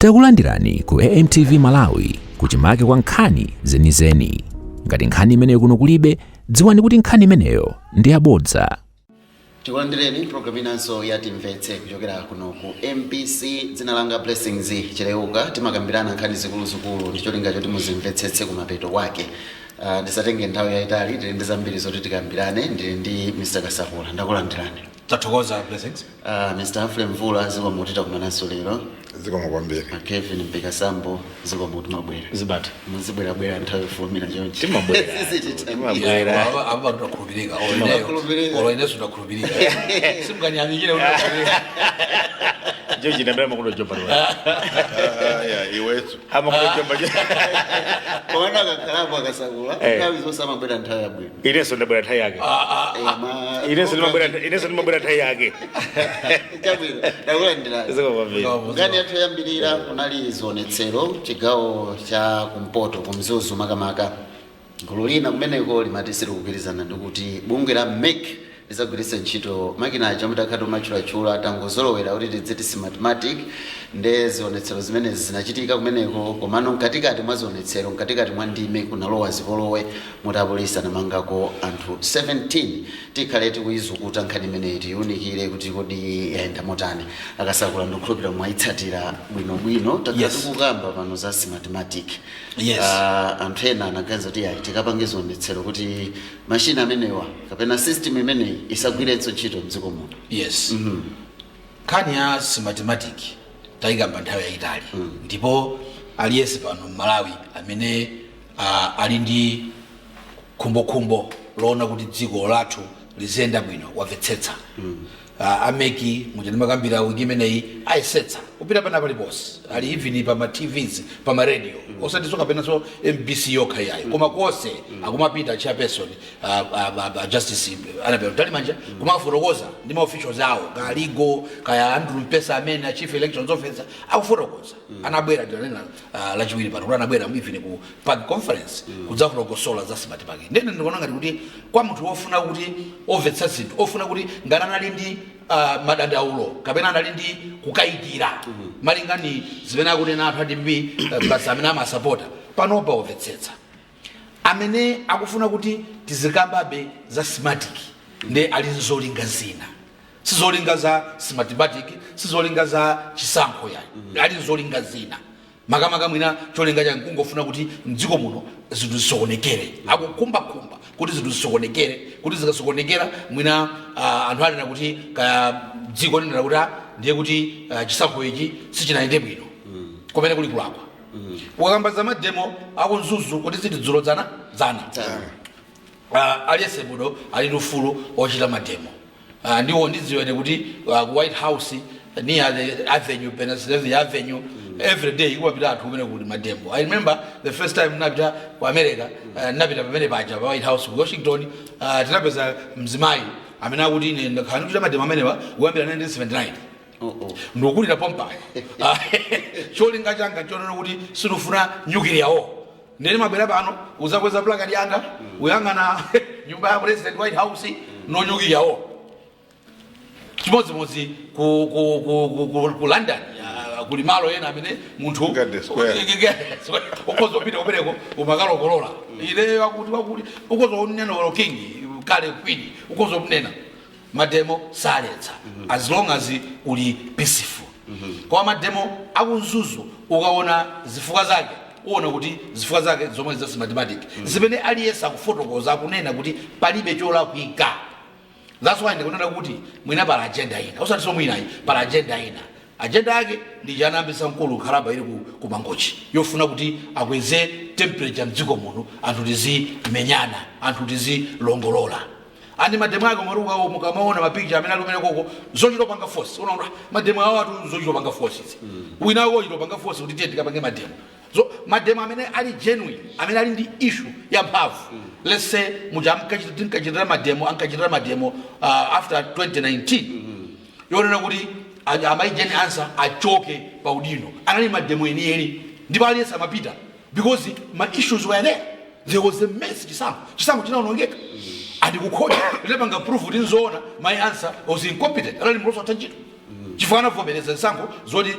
Takulandirani ku AMTV Malawi, kuchimake kwa nkhani zenizeni. Ngati nkhani imeneyo kuno kulibe, dziwani kuti nkhani imeneyo ndi yabodza. Tikulandireni programu inanso ya Timvetse kuchokera kuno ku MBC. Dzina langa Blessings Chileuka. Timakambirana nkhani zikuluzikulu ndi cholinga choti muzimvetsetse kumapeto kwake. Ndisatenge nthawi yayitali, tili ndi zambiri zoti tikambirane. Ndili ndi Mr Kasakula, ndakulandirani. Tathokoza, Blessings. Mr Humphrey Mvula, zikomo titakumananso lero. Zikomo kwambiri. Kevin Mpikasambo, zikomo timabwera. Zibata. Muzibwerabwera nthawi yofulumira chonchi. Timabwera. Timabwera. Aba bantu ndakhulupirika. Timakhulupirika. Olo ineso ndakhulupirika, simukanyamikire kuti ndakhulupirika. Joji ndabera makudo jomba. Ya iwetu. Amakudo jomba. Komano akakhalapo akasakula, nthawi zonse amabwera nthawi yabwino. Inenso ndabwera nthawi yake. Eh, Inenso ndimabwera nthawi yake. Chabwino, ndakulandirani. Zikomo kwambiri. Nkhani yathu yoyambirira, kunali zionetsero chigawo cha kumpoto, kumzuzu makamaka. Gulu lina kumeneko limati silikugwirizana ndikuti bungwe la MEC lizagwiritsa ntchito makina aja omwe takhala timatchulatchula, tangozolowera kuti tidziti Smartmatic. Nde zionetsero zimenezi zinachitika kumeneko, komano mkatikati mwa zionetsero, mkatikati mwa ndime, kunalowa zipolowe moti apolisi anamangako anthu 17. Tikhale tikuyizukuta nkhani imeneyi, tiyiunikire kuti kodi yayenda motani. Akasakula, ndikukhulupirira mwayitsatira bwinobwino. Takhala tikukamba pano za Smartmatic. Anthu ena anaganiza kuti yayi, tikapange zionetsero kuti mashina amenewa kapena system imeneyi isagwirenso ntchito mdziko muno. Yes, nkhani ya Smartmatic tayikamba nthawi yayitali, ndipo aliyense pano mmalawi amene ali ndi khumbokhumbo loona kuti dziko lathu liziyenda bwino wamvetsetsa. A MEC, muja ndimakambira wiki imeneyi, ayesetsa kupita pana paliponse ali, even pa ma TVs, pa ma radio, osatinso kapenanso MBC yokha yayi, koma konse akumapita chairperson Justice Annabel Mtalimanja kumafotokoza ndi ma officials awo, kaya legal, kaya Andrew Mpesa amene a chief elections officer, akufotokoza. Anabwera, tinanena Lachiwiri pano kuti anabwera even ku PAC conference kudzafotokosola za Smartmatic. Ndene ndikuona ngati kuti kwa munthu wofuna kuti omvetsa zinthu, ofuna kuti ngati anali ndi madandaulo kapena anali ndi kukayikira malinga ni zimene akunena anthu a DPP, plus amene amasapota panopa, omvetsetsa amene akufuna kuti tizikambabe za Smartmatic ndi ali nzolinga zina, sizolinga za Smartmatic, sizolinga za chisankho yayi, ali nzolinga zina. Makamaka mwina cholinga chake kungofuna kuti mdziko muno zinthu zisokonekere. Akukhumbakhumba kuti zinthu zisokonekere, kuti zikasokonekera mwina anthu anena kuti kaya dziko linena kuti ndiye kuti chisankho ichi sichinayende bwino, kumene kuli kulakwa. Ukakamba za mademo akumzuzu kuti ziti dzulo, dzana dzana, aliyense muno ali ndi ufulu ochita mademo. Ndiwo ndidziwene kuti ku White House near the avenue, Pennsylvania Avenue, every day kumapita anthu kumene kuli mademo. I remember the first time napita ku America, napita pamene paja pa White House ku Washington, tinapeza mzimayi amene akuti, "Ine ndakhala ndikuchita mademo amenewa kuyambira 1979." Oh. Ndikukulira pompano, cholinga changa chonena kuti sindifuna nuclear war, ndene mabwera pano uzakweza placard yanga uyang'ana nyumba ya president, White House, no nuclear war. Chimodzimodzi ku London, kuli malo ena amene munthu Garden Square. Ukhoza kupita kumeneko umakalokolola ineyo akuti wakuti ukhoza kunena olo king kale queen ukhoza kunena. Mademo saletsa as long as uli peaceful. Koma mademo akumzuzu, ukaona zifukwa zake, uona kuti zifukwa zake zomwe za Smartmatic zimene aliyense akufotokoza, akunena kuti palibe cholakwika. That's why ndikunena kuti mwina pala agenda ina, osati so mwinayi, pala agenda ina. Agenda yake ndi chanambisa mkulu khalamba ili ku Mangochi, yofuna kuti akweze temperature mdziko muno, anthu tizimenyana, anthu tizilongolola. Andi mademo ake omwe mukamaona mapicture amene ali kumene koko, zochita panga force, unaona mademo awo atu zochita panga force izi, wina wako ochita panga force kuti tiye tikapange mademo. So mademo amene ali genuine, amene ali ndi issue ya mphamvu, let's say muja tinkachitira mademo, ankachitira mademo after 2019 yonena kuti amayi Jane Ansah achoke pa udindo, anali mademo enieni ndipo aliyense amapita because ma issues were there. There was a mess. Chisankho chinaonongeka and kukhoti linapanga proof kuti nzoona, mayi Ansah was incompetent, anali mloso atha ntchito. Chifukwa anavomereza zisankho zoti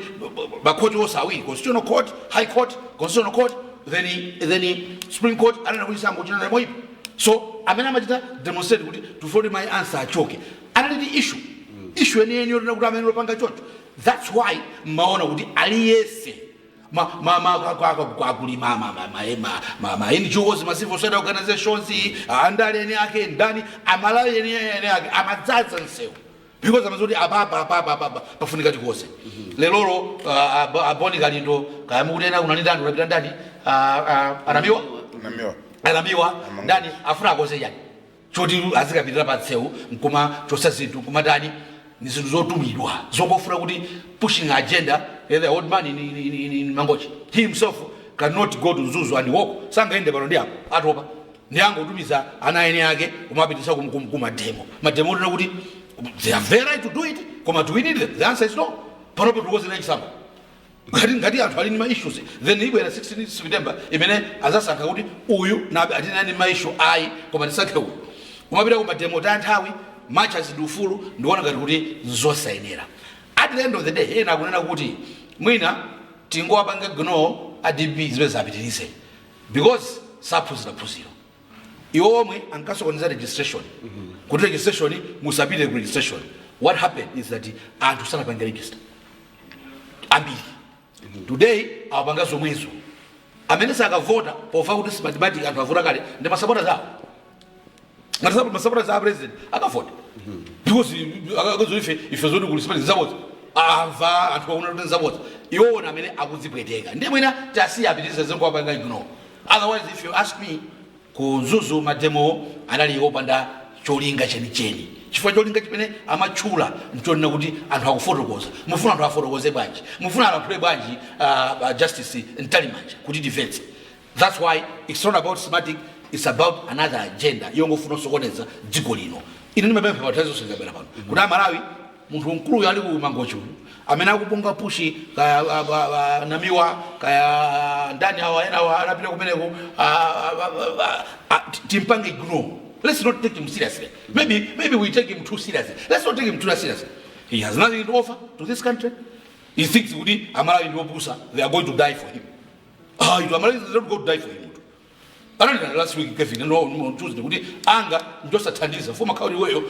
makhoti onse awiri, Constitutional Court, High Court, Constitutional Court, then Supreme Court, anena kuti chisankho chinali moyipa. So amene amachita demonstrate kuti tifuna Mayi Ansah achoke anali ndi issue yeniyeni yonena kuti amene lopanga choncho. That's why mmaona kuti aliyense ma kuli ma NGOs, ma civil society organizations, andale ene ake, ndani, Amalawi ene ake amadzaza msewu because amazoti apapa apapa apapa pafunika tikonze. Lelolo aboni Kalindo, kaya mukuti ena kunali ndani, unapita ndani, Anamiwa. Namiwa. Anamiwa, ndani, afuna akonze chani choti azikapitira pa msewu nkuma chosa zinthu nkumatani? Ni zinthu zotumidwa zongofuna kuti pushing agenda. The old man in Mangochi, he himself cannot go to Mzuzu and walk, sangaende pano ndi apo, atopa, ndi angotumiza ana ene ake kumapitisa kumademo. Mademo otena kuti they have their right to do it, koma do we need them? The answer is no. Panopo tikukozera chisankho. Ngati anthu ali ndi ma issues, then ibwera 16 September imene azasankha kuti uyu nabe atinani ma issue ayi, koma tisankhe uyu. Kumapita ku mademo ta nthawi marchers ndi ufulu, ndikuona ngati kuti nzosayenera. At the end of the day, ena akunena kuti mwina tingowapanga ignore a DPP, zimene zapitirize because saphunzira phunziro. Iwo omwe ankasokoneza registration, kuti registration musapite ku registration. What happened is that anthu sanapange register ambiri. Today awapanga zomwezo. Amene sakavota pofa kuti Smartmatic, anthu avota kale ndi masapota zawo, masapota za president akavota because akazo ife zoti kuli Smartmatic zabodza, amva anthu aona kuti zabodza, iwona amene akudzipweteka. Ndiye mwina tasiya apitirize zingowapanga ignore. Otherwise, if you ask me, ku Mzuzu mademo anali opanda cholinga chenicheni, chifukwa cholinga chimene amatchula nchonena kuti anthu akufotokoza. Mufuna anthu afotokoze bwanji? Mufuna alankhule bwanji? Justice Mtalimanja kuti timvetse. That's why it's not about Smartmatic, it's about another agenda yongofuna kusokoneza dziko lino. Ine ndimapempha pathazi zonse zikabwera pano kuti Amalawi, munthu mkuluyu ali ku Mangochi uyu amene akuponga push, kaya Namiwa, kaya ndani, awa ena awa anapita kumeneko, timpange ignore. Let's not take him seriously. Maybe we take him too seriously. Let's not take him too seriously. He has nothing to offer to this country. He thinks kuti Amalawi ndi opusa, they are going to die for him. Ah, itu Amalawi is not going to die for him. Ananena last week Kevin, no, on Tuesday, kuti anga njosathandiza foma kauli iweyo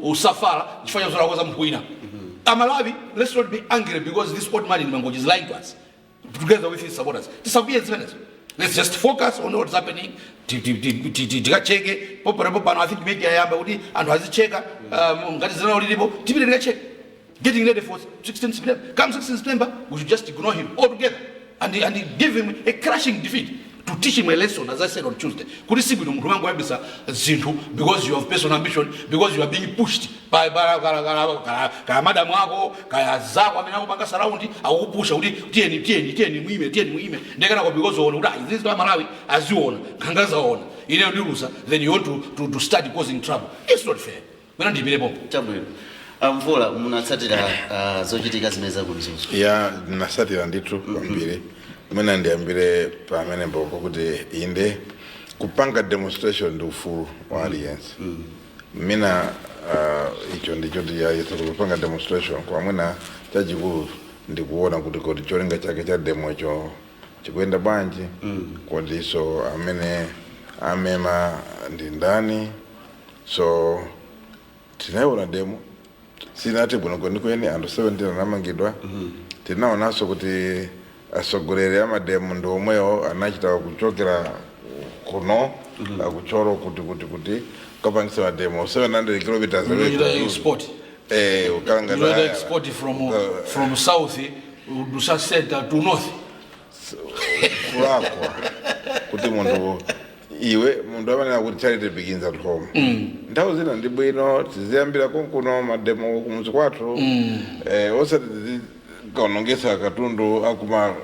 usafara chifukwa cha zolakwa za munthu wina. Amalawi, let's not be angry because this old man in Mangochi is lying to us together with his supporters. Tisakwiye zimenezo. Let's just focus on what's happening. Tikacheke popano popano. I think media yayamba kuti anthu azicheka ngati zina lilipo, tipite tikacheke, getting ready for 16 September. Come 16 September, we should just ignore him altogether and give him a crushing defeat to teach him a lesson, as I said on Tuesday. Kuti sibwino munthu mangoyambisa zinthu because you have personal ambition, because you are being pushed by kaya madamu ako, kaya zako amene akupanga surround, akukupusha kuti tiyeni, tiyeni, tiyeni muime, tiyeni muime. Ndekenako because uona kuti ah, izi Malawi aziona, nkhanga zaona, ineyo ndilusa, then you want to start causing trouble. It's not fair. Mwina ndiyimirepo. Chabwino. Amvula, munatsatira zochitika zimene za ku Mzuzu? Ya, ndinasatira ndithu kwambiri. Mwina ndiyambire pamene mbopo kuti inde, kupanga demonstration ndi ufulu wa aliyense. Mina icho ndicho tiyayesa kupanga demonstration kwa mwina chachikulu ndikuona kuti kodi cholinga chake cha demo icho chikuyenda bwanji, kodiso amene amema ndi ndani. So tinayiona demo, sinati bwino kwenikweni, anthu 17 anamangidwa. Tinaonanso kuti atsogoleri a mademo ndi omwewo anachita kuchokera kuno akuchoro kuti kapangisa mademo 700 kilometers away Unochita from Zuzu. Export. Ukalanga Unochita tayara. export from south udusa center to north. Kulakwa kuti munthu iwe, munthu amanena kuti charity begins at home. Nthawi zina ndi bwino tiziyambira konkuno mademo kumuzi kwathu, osati tizikaonongesa katundu akuma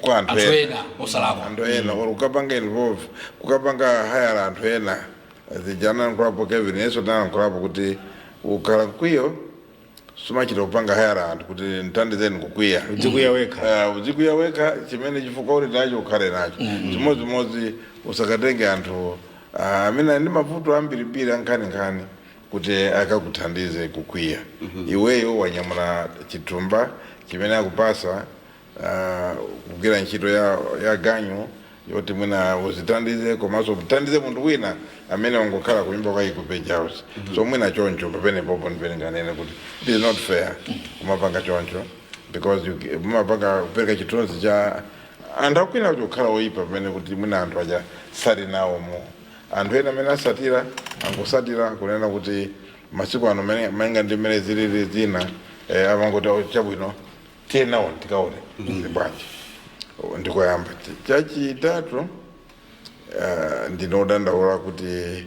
kwa anthu anthu ena. Ena osalakwa. Anthu ena or kukapanga involve, kukapanga hire anthu ena. Zijana nkulapo Kevin, yeso tanankulapo kuti ukhala mkwiyo sumachita kupanga hire anthu kuti nthandizeni kukwiya. Uzikwiya wekha. Uzikwiya wekha, chimene chifukwa uli nacho ukhale nacho. Chimodzimodzi usakatenge anthu amene ali ndi mavuto ambirimbiri ankhaninkhani. Kuti akakuthandize kukwiya, iweyo wanyamula chithumba chimene akupasa kugwira ntchito ya ganyu yoti mwina uzithandize, komanso uthandize munthu wina amene wangokhala kunyumba kwa ku Page House. So mwina choncho pamene popo ndipene nganene kuti it is not fair kumapanga choncho, because mumapanga kupereka chithunzi cha anthu akwina kuti kukhala oyipa, pamene kuti mwina anthu aja sali nawo mo. Anthu ena amene asatira angosatira kunena kuti masiku ano malinga ndi mmene zilili zina, amangoti, "Oh, chabwino, tiye nawo tikaone ndi bwanji." Ndikoyamba. Chachitatu, ndinodandaula kuti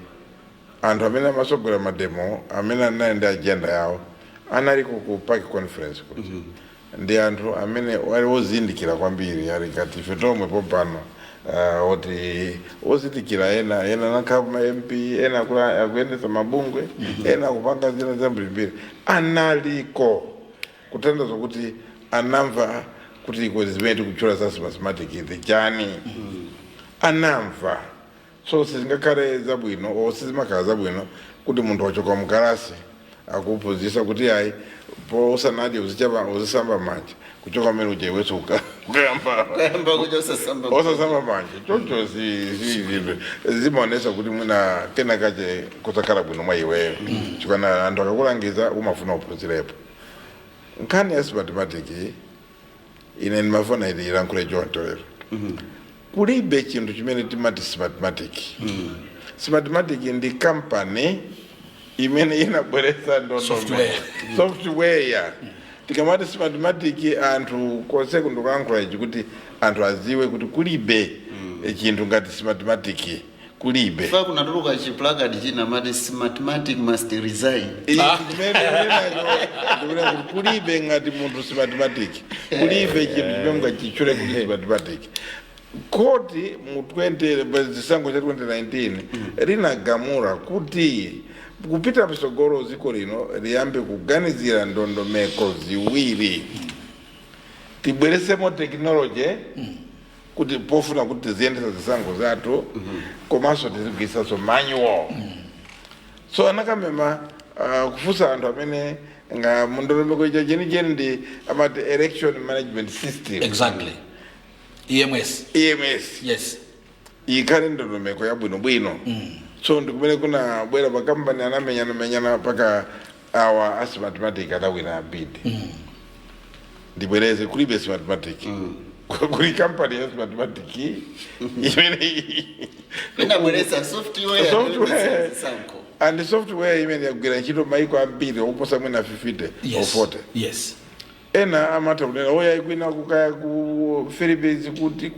anthu amene amasogolera mademo, amene anali ndi agenda yawo, anali ku PAC conference kuti ndi anthu amene ali ozindikira kwambiri, ali ngati ife tomwe pompano, oti ozindikira, ena ena nakhala ma MP, ena akuyendetsa mabungwe, ena akupanga zina zambirimbiri, analiko kutanthauza kuti anamva kuti iko zimene tikutchula za Smartmatic ndi chani, anamva. So sizingakhale zabwino o sizimakhala zabwino kuti munthu wachoka mkalasi akuphunzitsa kuti ayi, po usanadye uzichapa, uzisamba manja, kuchoka mmene uja iwenso ukayamba Kayamba kuja usasamba. Osasamba manja choncho zinthu zimaonesa kuti mwina kena kache kusakhala bwino mwa iweyo, chikana anthu akakulangiza umafuna uphunzirepo. Nkhani ya Smartmatic, ine ndimafuna ili ilankhule choncho lero: kulibe chinthu chimene timati Smartmatic. Smartmatic ndi kampani imene inabweretsa ndondomeko. Software. Software. Tikamati Smartmatic, anthu konse ndikulankhula ichi kuti anthu aziwe kuti kulibe chinthu ngati Smartmatic, kulibe. Fa kunatuluka chi placard china mati "Smartmatic must resign." Ichi chimene ndikunenacho, ndikunena kuti kulibe ngati munthu Smartmatic, kulibe chinthu chimene mungachitchule kuti Smartmatic. Koti mu 20 zisankho cha 2019 linagamula kuti kupita patsogolo dziko lino liyambe kuganizira ndondomeko ziwiri: tibweresemo technology kuti pofuna kuti tiziyendesa zisankho zathu, komanso tizigwiritsanso manual. So anakamema kufunsa anthu amene nga mundondomeko ija chenicheni ndi amati election management system. Exactly, EMS. EMS. Yes. Ikhale ndondomeko yabwinobwino. So ndikumene kunabwera makampani anamenyanamenyana paka awa a Smartmatic adawina bid. Ndibwereze, kulibe Smartmatic, kuli kampani ya Smartmatic imene Inabweretsa software. Software. Zisankho. And software imene yagwira ntchito maiko ambiri oposa mwina 50 or 40. Ena amatha kunena oya kwina kukaya ku Philippines kuti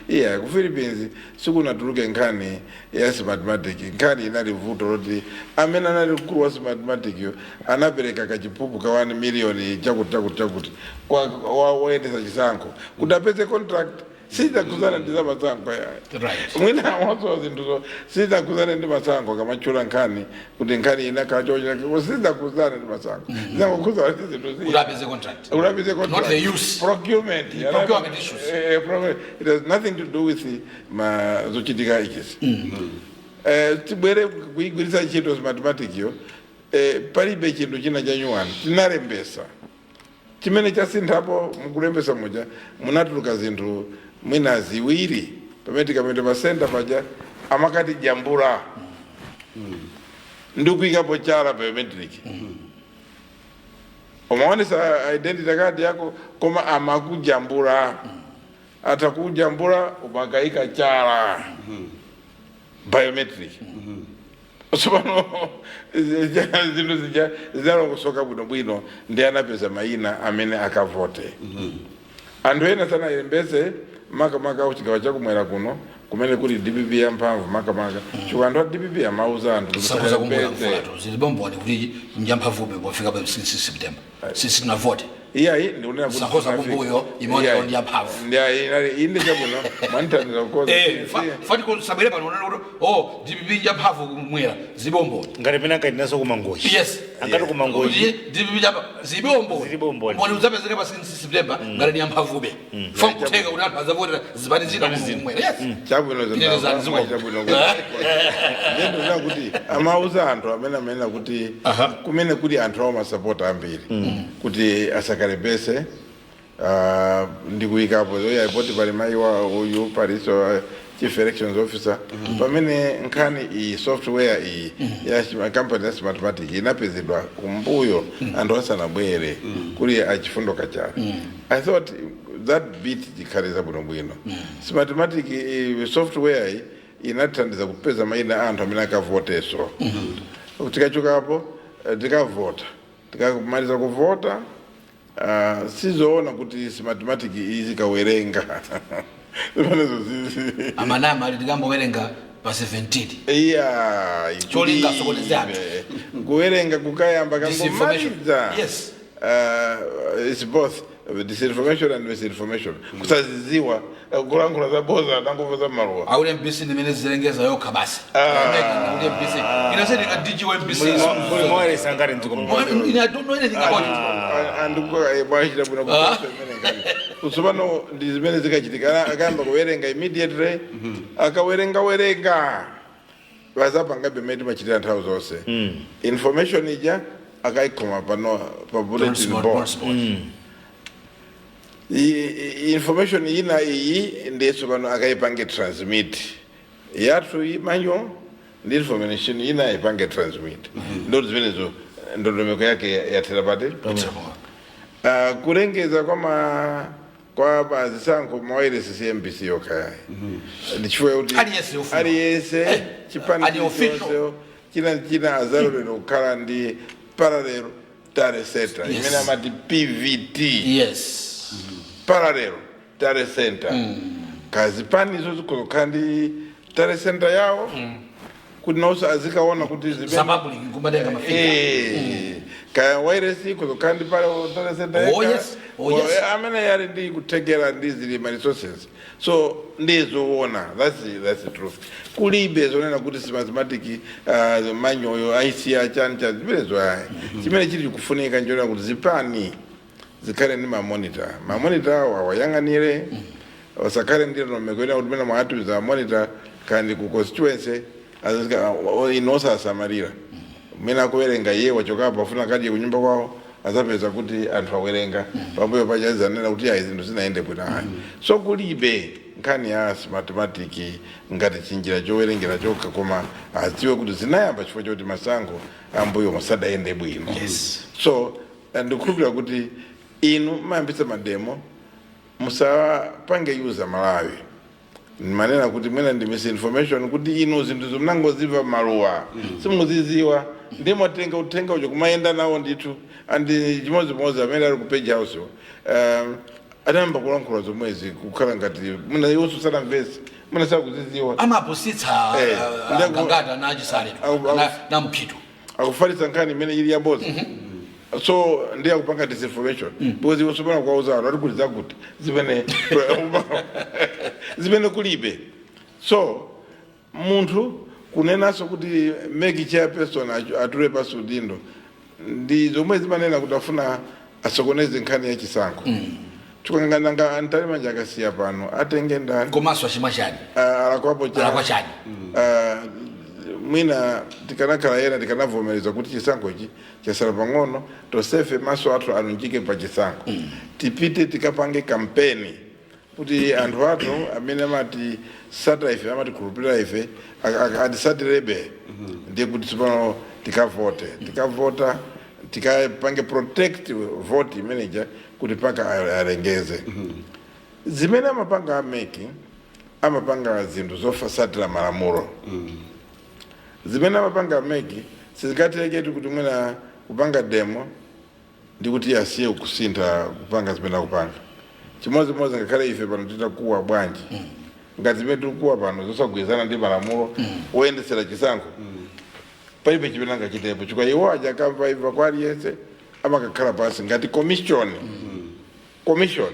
iya, ku Philippines sikunatuluke nkhani ya Smartmatic. Nkhani inali vuto loti amene anali mkulu wa Smartmatic yo anapereka kachiphuphu ka 1 million chakuti chakuti chakuti kwa woyendesa chisankho kuti apeze contract. Sizidzakhudzana ndi za masankho yayi. Mwina wazo zinthuzo sizidzakhudzana ndi masankho. Kamatchula nkhani kuti nkhani inakhala chochita, sizidzakhudzana ndi masankho, zangokhudzana ndi zinthu Kuti apeze contract. Kuti apeze contract. Not the use. Procurement. The procurement issues. Procurement. It has nothing to do with ma zochitika ichisi. Tibwere kuigwiritsa ntchito Smartmatic yo, palibe chinthu china cha nyuwani. Tinalembesa chimene chasinthapo mukulembesa muja munatuluka zinthu mwina ziwiri. Pamene tikameta pa center paja amakati jambula ndi kuyikapo chala, biometric. Umaonesa identity card yako koma amakujambula, atakujambula umakayika chala, biometric. Tsopano zinthu zija zinalongosoka bwinobwino ndi anapeza mayina amene akavote. Anthu ena sanayembese, makamaka kuchigawo chakumwera kuno kumene kuli DPP yamphamvu, makamaka chifukwa anthu a DPP amauza anthu kuti Zisankho zakumwera sayembese. mfulato zilibomboni kuti njamphamvupe pofika pa 6 September sitinavote. Iyayi, ndikunena kuti Zisankho zakumbuyo imaoneka ndi yamphamvu. Ndiayi, inde, chabwino, mwandithandiza kukoza. Fati sabwere pano unena kuti, oh, DPP njamphamvu kumwera, zibomboni. Ngati pene ankatinaso kumangochi. Yes. Angati kumangoji. DPP chapa zilibe umboni. Zilibe umboni. Umboni udzapezeka pa 6 September ngati ni amphamvube. Fa kutheka kuti anthu adzavotera zipani zina kumwera. Yes. Chabwino. Tinenezani zikomo. Chabwino, ndinoona kuti amauza anthu amene amanena kuti kumene kuli anthu awo masapota ambiri kuti asakalembese, ndi kuyikapo oya poti pali mayi wa uyu paliso chief elections officer, pamene nkhani iyi, software iyi ya company ya Smartmatic inapezedwa kumbuyo anthu asanabwere kuli achifundo kachara. I thought that bit ikhale zabwinobwino. Smartmatic software iyi inathandiza kupeza mayina a anthu amene akavoteso. Tikachokapo, tikavota, tikamaliza kuvota, sizoona kuti Smartmatic izikawerenga zimenezo Amanama ali tikambowerenga pa 17. Iya. Cholinga sokoneze anthu. Kuwerenga kukayamba Disinformation. kangomaliza. It's both disinformation and misinformation, kusaziziwa, kulankhula zaboza nangomva za maluwa. Akuti MBC ndimene zilengeza yokha basi. Kuti MBC inaseti ka DG wa MBC. Muli mawayilesi angati mdziko muno? Ine I don't know anything about it. Andikuwachita bwino kutsopano ndi zimene zikachitika. Akayamba kuwerenga immediately, akawerenga werenga vazapangabe mmene timachitira nthawi zonse, information ija akayikhoma pano pa bulletin board. Board. Information ina iyi ndiyeso pano akaipange transmit yathu imanyo ndi information ina aipange transmit, ndo zimenezo ndondomeko yake yathera pati. Kulengeza kwa mazisankho mawayilesi si MBC yokha yayi, ndichifukwa kuti Aliyense ufuna. aliyense chipani ali official. chilichonse china china azalolera kukhala ndi parallel tally center imene amati PVT, parallel tally center. Kazipanizo zikuzokhala ndi tally center yawo kuti nawonso azikaona kuti zimene Za public kumatenga ma figure. Kaya wireless kuzokhala ndi parallel tally center Oh, yekha. yes. Oh, yes. Amene yali ndi kuthekera ndi zili ma resources, so ndizoona, that's the truth. Kulibe zonena kuti Smartmatic manyoyo aisiya chani cha zimenezo ayi. Chimene chili kufunika njonena kuti zipani zikhale ndi ma monitor, ma monitor awo awayang'anire, wasakhale ndi ndondomeko ina kuti mene mwatumiza monitor kandi ku constituency ino osasamalira mmene akuwerenga iye, wachokapo afuna kadye kunyumba kwawo, azapeza kuti anthu awerenga pambuyo pacha azanena kuti ayi, zinthu zinayende bwino ayi. So kulibe nkhani ya Smartmatic ngati chinjira chowerengera chokha, koma adziwe kuti zinayamba chifukwa choti masankho ambuyo musadayende bwino. So ndikukhulupirira kuti inu mayambitsa ma demo musapange yuza Malawi manena kuti mwina ndi misinformation, kuti inu zinthu zomnangozimva maluwa simuziziwa, ndimatenga uthenga ucho kumayenda nawo ndithu. Andi chimodzimodzi amene ali ku Page House, anayamba kulankhula zomwezi kukhala ngati mwina iwonso sanamvese, mwina sakuziziwa. Amapusitsa. Gangata na Chisale na Mphito. Akufalitsa nkhani imene ili yaboza, so ndiye akupanga disinformation because iwo sopana kuwauza anthu ati kuti zakuti zimene kulibe. So munthu kunenanso kuti MEC chairperson atule pasi udindo ndi zomwe zimanena kuti afuna asokoneze nkhani ya chisankho. Chikangandanga Antalimanja akasiya pano atenge ndani? Komanso achimwa chani? Alakwapo cha Alakwa chani? Mwina tikanakhala ena tikanavomereza kuti chisankho ichi chasala pang'ono, tosefe maso athu alunjike pa chisankho, tipite tikapange kampeni kuti anthu athu amene amati sata ife, amatikhulupirira ife, atisatirebe. Ndiye kuti tsopano tikavote, tikavota, tikapange protect vote imeneja kuti paka alengeze zimene amapanga a MEC. Amapanga zinthu zofasatira malamulo. Zimene amapanga a MEC sizingatereketu kuti mwina kupanga demo ndi kuti asiye kusintha kupanga zimene akupanga. Chimodzimodzi ngakhale ife pano titakuwa bwanji, ngati zimene tikukuwa pano zosagwirizana ndi malamulo oyendetsera chisankho, palibe chimene angachitepo, chifukwa iwo aja akamva imva kwa aliyense amakakhala pansi ngati commission. Commission,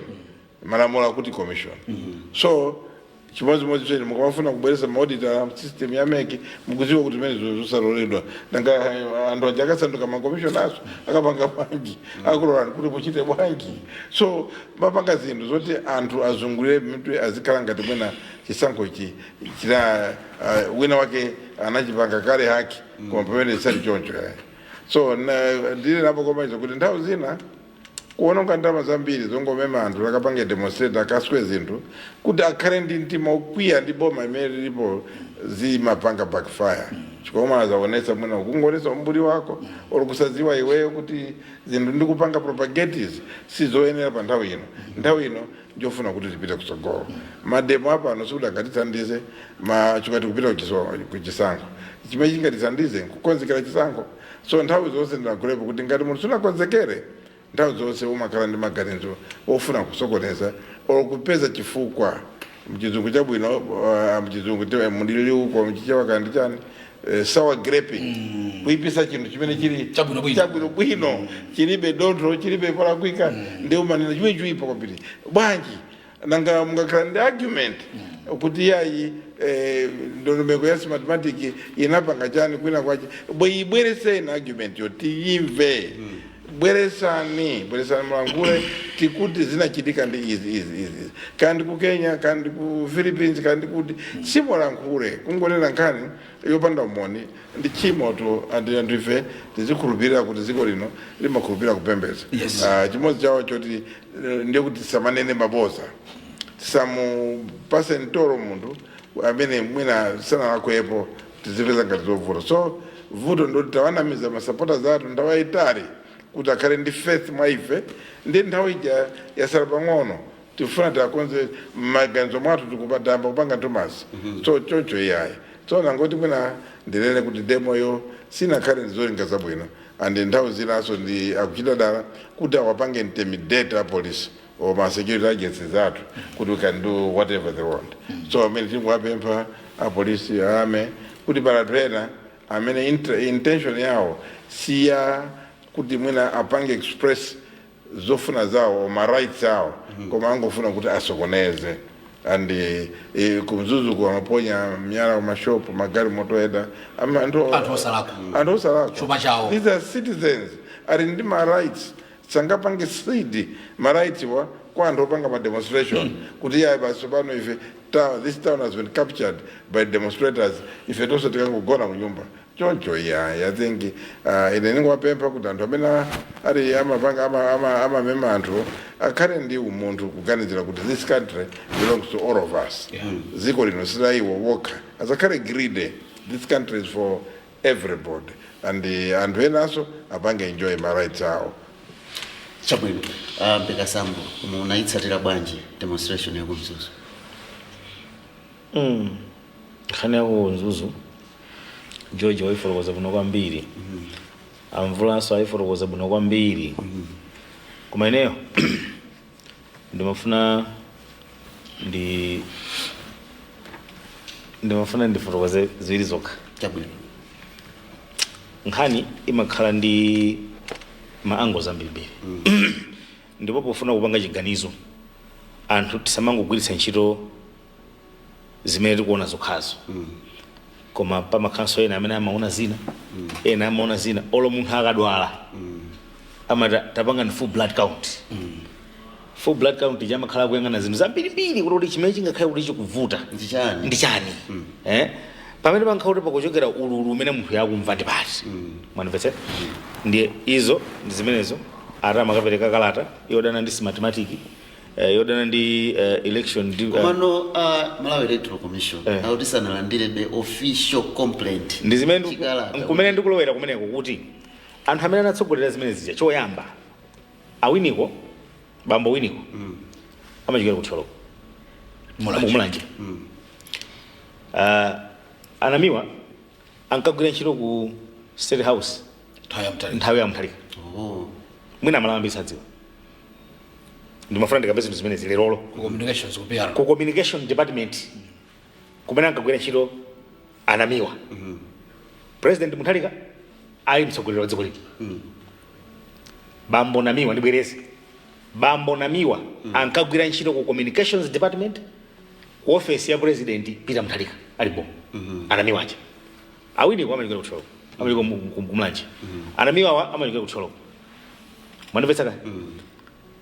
malamulo akuti commission. So Chimodzimodzi cheni mukamafuna kubweresa ma auditor, system ya MEC, mukuziwa kuti zimene zosaloledwa. Nanga anthu aja akasanduka ma commissioners akapanga bwanji? Akulolani kuti muchite bwanji? So mapanga zinthu zoti anthu azungulire mitu, azikhala ngati mwina chisankho ichi china wina wake anachipanga kale haki, koma pamene zisali choncho yayi. So ndili napo komaizo kuti nthawi zina kuononga ndalama zambiri zongomema anthu akapange demonstrate, akaswe zinthu kuti akhale ndi mtima ukwiya ndi boma imene lilipo, zimapanga backfire, chifukwa azaonesa mwina kungoonesa umbuli wako or kusaziwa iweyo kuti zinthu ndikupanga propagates sizoyenera pa nthawi ino. Nthawi ino njofuna kuti tipite kutsogolo. Ma demo apano sikuti angatithandize ma chikati kupita kuchisankho. Chimene chingatithandize nkukonzekera chisankho. So nthawi zonse ndinakulepo kuti ngati munthu sunakonzekere, nthawi zonse umakhala ndi maganizo ofuna kusokoneza or kupeza chifukwa. Mchizungu chabwino, mchizungu mundiliuko mchichewa kandi chani, sour graping, kuipisa chinthu chimene chili Chabwinobwino. Chabwinobwino, chilibe dontho, chilibe polakwika, ndi umanena chimene chiipa kwambiri bwanji. Nanga mungakhala ndi argument kuti yayi, ndondomeko ya Smartmatic inapanga chani kwina kwache, bwereseni argument yo tiyimve. Bweresani, bweresani mulangule tikuti zinachitika ndi izi, izi, izi, izi. Kandi ku Kenya, kandi ku Philippines, kandi kuti simulankhule. Kungonena nkhani yopanda umoni ndi chimo tu. Anthu ife tizikhulupirira kuti dziko lino limakhulupirira kupembedza. Ah, chimodzi chawo choti ndiye kuti tisamanene maboza, tisamupase mtolo munthu amene mwina sanalakwepo, tizipeza ngati zovuta. So vuto ndoti tawanamiza ma supporters athu nthawi yayitali kuti akhale ndi faith mwa ife, ndi nthawi ija yasala pang'ono, tifuna tiakonze m'maganizo mwathu, tikupatamba kupanga nthumasi. So choncho iyayi. So nangoti mwina ndilene kuti demo yo sinakhale ndi zolinga zabwino, and nthawi zinaso ndi akuchita dala kuti awapange intimidate a police or ma security agencies athu kuti we can do whatever they want. So amene tinguwapempha apolisi ame kuti palatu ena amene intention yawo siya kuti mwina apange express zofuna zawo, ma rights awo, koma angofuna kuti asokoneze. And kumzuzu amaponya miyala kumashopu, magalimoto eda. Anthu Anthu osalakwa. Anthu osalakwa. Chuma chawo. These are citizens, ali ndi ma rights. Sangapange cede ma rights wa kwa anthu opanga ma demonstration kuti iyayi, basi pano ife town, this town has been captured by demonstrators, ife tonse tikangogona kunyumba. Choncho iyayi. I think ine ndingowapempha kuti anthu amene ali amapanga amamema anthu akhale ndi umunthu, kuganizira kuti this country belongs to all of us. Dziko lino silaiwo wokha, asakhale greedy. This country is for everybody, and anthu enanso apange enjoy ma rights awo. Chabwino. Mpekasambo, munayitsatira bwanji demonstration yakumzuzu? Nkhani yako Mzuzu, George waifotokoza bwino kwambiri, amvulanso ayifotokoza bwino kwambiri, koma ineyo ndimafuna ndifotokoze ziwiri zokha. Chabwino. Nkhani imakhala ndi ma angles ambirimbiri, ndipo pofuna kupanga chiganizo anthu tisamangogwiritsa ntchito zimene tikuona zokhazo, koma pamakhalanso ena amene amaona zina, ena amaona zina. Olo munthu akadwala amati tapanga ni full blood count. Full blood count chamakhala kuyang'ana zinthu zambirimbiri kuti chimene chingakhale kuti chikuvuta ndi chani? Ndi chani? Pamene pankhala kuti pakuchokera ululu umene munthu yakumva ndi pati? Mwanimvetsera? Ndiye izo ndi zimenezo. Ati amakapereka kalata yodana ndi Smartmatic, yodana ndi election ndi, Komano Malawi Electoral Commission akuti sanalandirebe official complaint. Ndi zimene Chikalata. Kumene ndikulowera kumeneko, kuti anthu amene anatsogolera zimene zija, choyamba awiniko, bambo Winiko amachokera kuthyoloko. Mulanje. Mulanje. Anamiwa ankagwira ntchito ku State House nthawi ya Mutharika. Nthawi ya Mutharika. Oh. Mwina Amalawi ambiri sadziwa. Ndimafuna ndikambe zinthu zimenezi lerolo. Ku communications, ku PR. Ku communication department kumene ankagwira ntchito anamiwa, President Mutharika ali mtsogoleri wa dziko lino. Bambo Namiwa, ndibwereze, bambo Namiwa ankagwira ntchito ku communications department Ku ofesi ya President Peter Mutharika alipo anamiwa aja awiri amachokera kuthyolo, amachokera kumulanje. Anamiwa awa amachokera kuthyolo, mwandimvetsa kaya?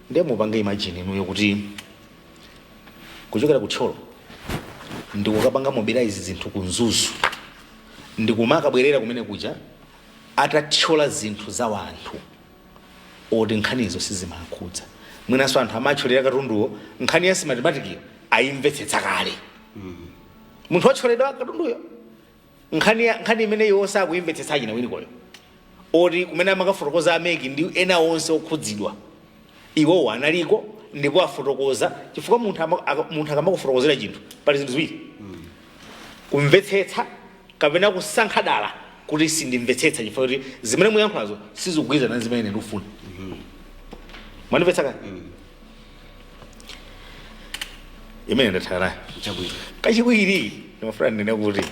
Ndiye mupange imagine inuyo kuti kuchokera kuthyolo ndikukapanga mobilize zinthu ku Mzuzu, ndikumakabwerera kumene kuja atathyola zinthu za wanthu oti nkhanizo sizimakhudza. Mwinanso anthu amathyolera katunduwo, nkhani ya Smartmatic ayimvetsetsa kale. Munthu wathyoledwa katunduyo, nkhani imene iwo sakuyimvetsetsa, achina winikoyo, oti kumene amakafotokoza a MEC ndi ena onse okhudzidwa, iwowo analiko ndipo afotokoza. Chifukwa munthu akamakufotokozera chinthu, pali zinthu ziwiri: kumvetsetsa kapena kusankha dala kuti sindimvetsetsa chifukwa kuti zimene muyankhulazo sizikugwirizana ndi zimene ine ndikufuna. Mwandimvetsa kaya? Imene ndathala nayo. Chabwino. Kachiwiri, ndimafuna ndinene kuti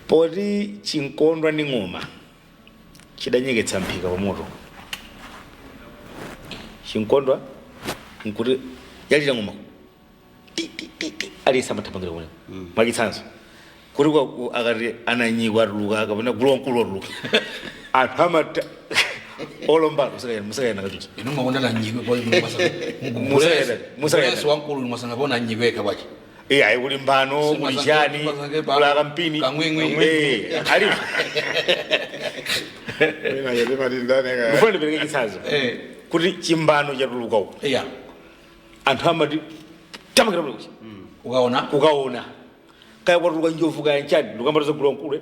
poti chinkondwa ndi ng'oma chidanyeketsa mphika pa moto, chinkondwa nkuti yalira ng'oma ti ti ti ti, aliyense amathamangira kumeneko. Mwachitsanzo, kuti akati ananyikwa atuluka kapena gulu wamkulu atuluka, anthu amata olombana musakayana kachucha. Inu mwakonda nanyikwe. Musakayenda. Wamkulu mwasangapona nyikwe yekha bwachi? Iya, ayi, kuli mbano, kuli chani, kuli akampini. Kamwimwi. Eh, alipo. Wina yelimati ndani ka Ndifuna ndipereke chitsanzo kuti chimbano chatuluka uku, anthu amati tamakira kule kucha ukaona. Kukaona kaya kwatuluka njovu, kaya nchani, ndikambata zagulu wamkulu,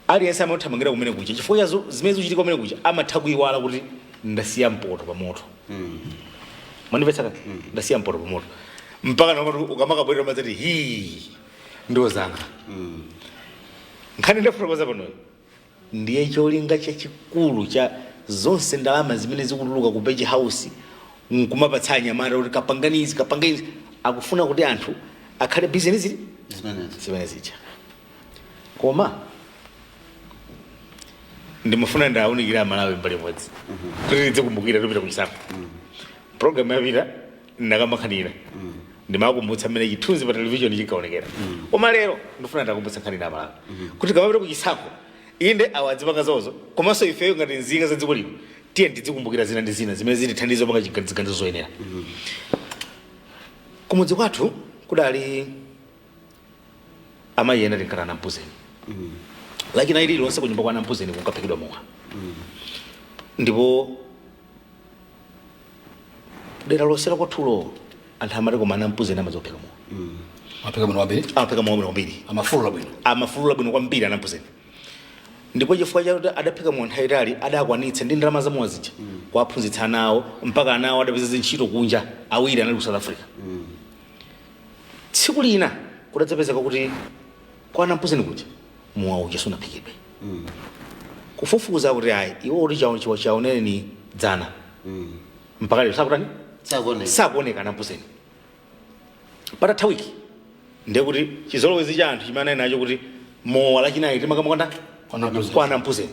aliyense amathamangira kumene kucha chifukwa cha zimene zikuchitika kumene kucha. Amatha kuiwala kuti ndasiya mpoto pa moto. Mwandimvetsa kani? Ndasiya mpoto pa moto, mpaka naomati ukamakabwerera madzati hi ndiwo zanga. Nkhani ndafotokoza panoyi ndiye cholinga chachikulu cha zonse ndalama zimene zikutuluka ku Page House nkumapatsa anyamata kuti kapanganizi, kapanganizi, akufuna kuti anthu akhale bizinesi zimenezi. Zimene zija. Koma ndimafuna ndawunikira Amalawi mbali imodzi kuti tidzikumbukira tupita kuchisankho. Program yapita ndakamakhanira, ndimakumbutsa mmene chithunzi pa television chinkaonekera. Koma lero ndifuna ndakumbutsa nkhani na Amalawi kuti kamapita kuchisankho, inde, awa adzipanga zawozo, komanso ifeyo ngati nzika za dziko lino tiye tidzikumbukira zina ndi zina zimene zitithandiza kupanga ziganizo zoyenera. Kumudzi kwathu kudali amayi ena tinkati anampuzeni. Lachinayi lililonse kunyumba kwa anampuzeni kunkaphikidwa mowa, ndipo dera lonse la kwathulo anthu amati, koma anampuzeni amazophika mowa. Amaphika bwino kwambiri. Amaphika mowa bwino kwambiri. Amafulula bwino. Amafulula bwino kwambiri anampuzeni. Ndipo chifukwa chakuti adaphika mowa nthawi itali, adakwanitsa ndi ndalama za mowa zija kuwaphunzitsa ana awo, mpaka ana awo adapeza zintchito kunja. Awiri anali ku South Africa. Tsiku lina kudadzapezeka kuti kwa anampuzeni kuja mowa uja sunaphikidwe. Kufufuza kuti ayi, iwo kuti chawo chaoneni dzana, mpaka lero sakutani? Sakuoneka. Sakuoneka anampuzeni. Patatha wiki, ndiye kuti chizolowezi cha anthu chimene anali nacho kuti mowa lachinayi timakamukonda Kwa anampuzeni. kwa anampuzeni,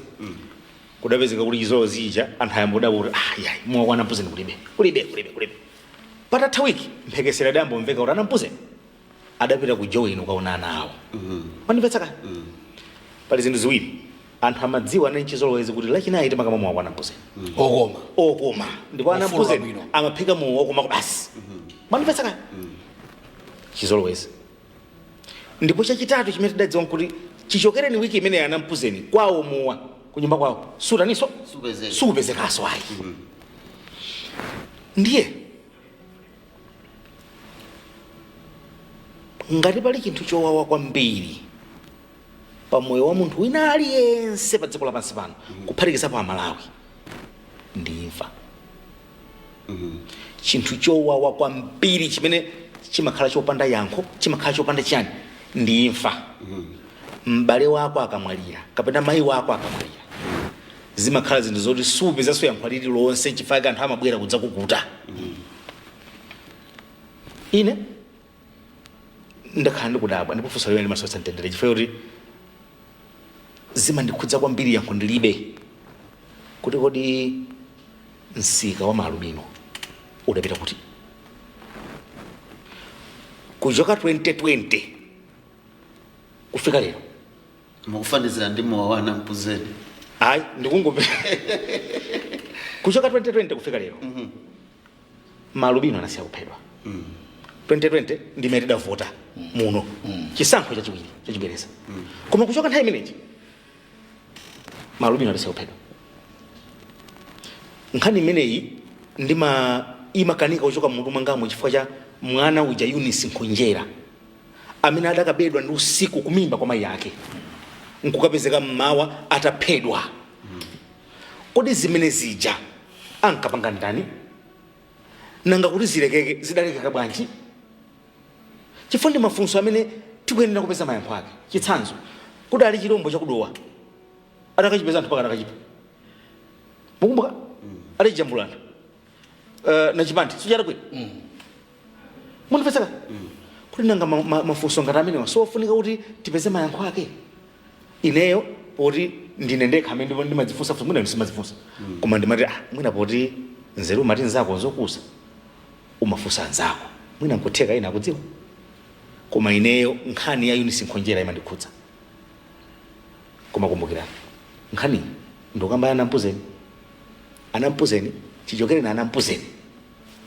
kudapezeka kuti chizolowezi ija anthu ayamba kudabwa kuti ah, yayi, mowa kwa anampuzeni kulibe, kulibe, kulibe, kulibe. Patatha wiki, mphekesera idayambomveka kuti anampuzeni adapita ku Joweni kukaona ana awo. Mandimvetsa kaya? Pali zinthu ziwiri: anthu amadziwa anali chizolowezi kuti lachinayi timakamwa mowa kwa anampuzeni okoma. Okoma. Ndipo Ofulula anampuzeni bwino. amaphika mowa okoma basi. Mandimvetsa kaya? Chizolowezi. Ndipo chachitatu chimene tidadziwa nkuti chichokereni wiki imene anampuzeni kwawo mowa kunyumba kwawo sutaniso? Supezeka. Supezekaso ayi. Ndiye ngati pali chinthu chowawa kwambiri pa moyo wa munthu wina aliyense pa dziko lapansi pano, kuphatikizapo Amalawi, ndi imfa. Chinthu chowawa kwambiri chimene chimakhala chopanda yankho, chimakhala chopanda chiyani, ndi imfa. M'bale wako akamwalira kapena mayi wako akamwalira, zimakhala zinthu zoti supezanso yankho lililonse, chifukwa anthu amabwera kudzakukuta. Ine ndakhala ndikudabwa, ndipo funso limene limasowetsa mtendere chifukwa kuti zimandikhudza kwambiri, yankho ndilibe, kuti kodi msika wa maalubino udapita kuti? Kuchoka 2020 kufika lero. Mukufanizira ndi mowa wa anampuzeni? Ayi, ndikungope kuchoka 2020 kufika lero, maalubino anasiya kuphedwa. 2020 ndimene tidavota muno chisankho chachiwiri chachibwereza, koma kuchoka nthawi imeneyi maalubino adasiya kuphedwa. Nkhani imeneyi ndima imakanika kuchoka mmutu mwangamo chifukwa cha mwana uja Eunice Nkhonjera amene adakabedwa ndi usiku kumimba kwa mayi ake nkukapezeka mmawa ataphedwa. Kodi zimene zija ankapanga ndani? Nanga kuti zilekeke, zidalekeka bwanji? Chifukwa ndi mafunso amene tikuyenera kupeza mayankho ake. Chitsanzo, kudali chilombo chakudowa, atakachipeza anthu paka atakachipha, mukumbuka? Adachijambula anthu nachipandi sichadakwera. Mundipeseka kuti nanga mafunso ngati amenewa sofunika kuti tipeze mayankho ake. Ineyo poti ndine ndekha amene ndimadzifunsa funso, mwina simadzifunsa, koma ndimati, ah, mwina poti nzeru umati nzako nzokusa, umafunsa anzako, mwina nkutheka ina akudziwa. Koma ineyo nkhani ya Eunice Nkhonjera imandikhudza. Koma kumbukirani, nkhani ndikamba ya anampuzeni, anampuzeni chichokere na anampuzeni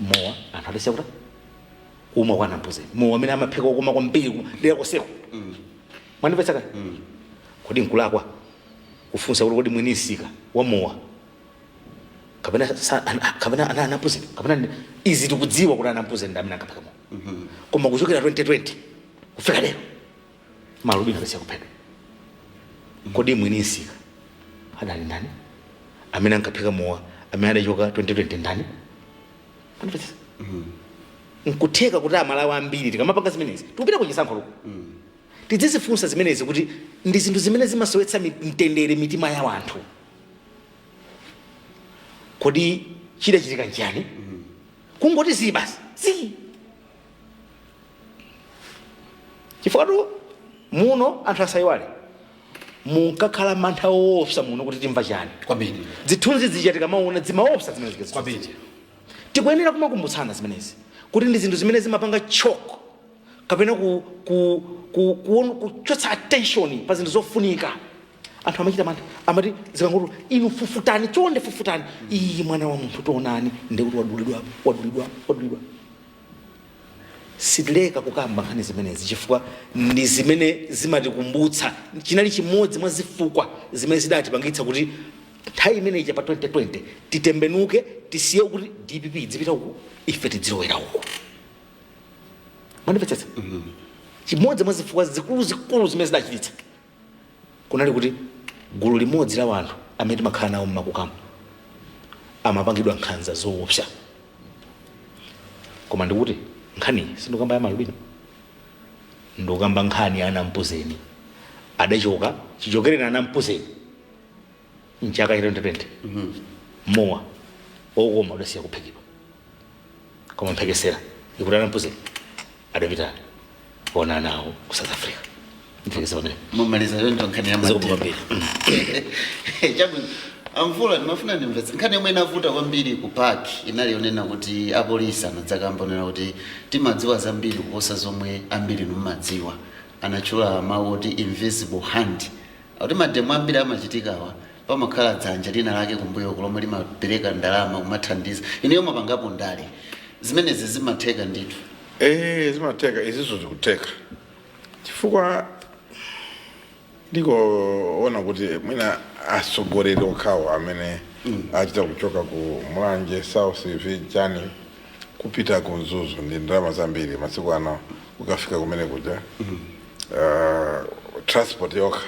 mowa anthu adasiya kuti kumwa kwa anampuzeni mowa amene amaphika okoma kwambiri dera koseko. Mwandipetsa? Kodi nkulakwa kufunsa kuti kodi mwini msika wa mowa kapena kapena ana anampuzeni kapena izi tikudziwa kuti anampuzeni ndi amene ankaphika mowa, koma kuchokera 2020 kufika lero maalubino adasiya kuphedwa. Kodi mwini msika adali ndani amene ankaphika mowa amene adachoka 2020 ndani? Mwandipetsa? Nkutheka kuti Amalawi ambiri tikamapanga zimenezi, tikupita kuchisankho luko, tidzizifunsa zimenezi kuti ndi zinthu zimene zimasowetsa mtendere mitima ya anthu. Kodi chidachitika nchiyani? Kungoti zii basi, zii. Chifukwa tu muno anthu asayiwale, munkakhala mantha woopsa muno kuti timva chani. Kwambiri. Zithunzi zija tikamaona zimaopsa zimene zija. Kwambiri. Tikuyenera kumakumbutsana zimenezi kuti ndi zinthu zimene zimapanga choke kapena kuchotsa attention pa zinthu zofunika. Anthu amachita mantha, amati zikangoti inu fufutani, chonde fufutani, iyi mwana wa munthu tionani, ndikuti wadulidwa, wadulidwa, wadulidwa. Sitileka kukamba nkhani zimenezi chifukwa ndi zimene zimatikumbutsa. Chinali chimodzi mwa zifukwa zimene zidatipangitsa kuti nthawi imeneyi pa 2020 titembenuke, tisiye kuti DPP idzipita uku, ife tidzilowera uku. Mwandimvetsetsa? Chimodzi mwa zifukwa zikuluzikulu zimene zidachititsa kunali kuti gulu limodzi la wanthu amene timakhala nawo mmakukamo amapangidwa nkhanza zoopsa. Koma ndikuti nkhani sindikamba ya malubino, ndikukamba nkhani ya anampuzeni adachoka. Chichokere na anampuzeni mchaka cha 2020, mowa okoma udasiya kuphikidwa, koma mphekesera ikuti anampuzeni adapita kuona nawo ku South Africa. Mphekesera pamene. Mumaliza choncho nkhani ya Zikomo mademo. Kwambiri. Chabwino, amvula, ndimafuna ndimvetse nkhani yomwe inavuta kwambiri ku PAC inali yonena kuti apolisi anadzakamba onena kuti timadziwa zambiri kuposa zomwe ambiri mumadziwa. Anatchula mawu oti invisible hand, akuti mademo ambiri amachitikawa pamakhala dzanja lina lake kumbuyo lomwe limapereka ndalama kumathandiza. Ineyo mapangapo ndale, zimenezi zimatheka ndithu? Eh, zimatheka, izizo zikutheka chifukwa ndikuona kuti mwina atsogoleri okhawo amene achita kuchoka ku Mulanje South chani kupita ku Mzuzu ndi ndalama zambiri masiku ano kukafika kumene kuja, transport yokha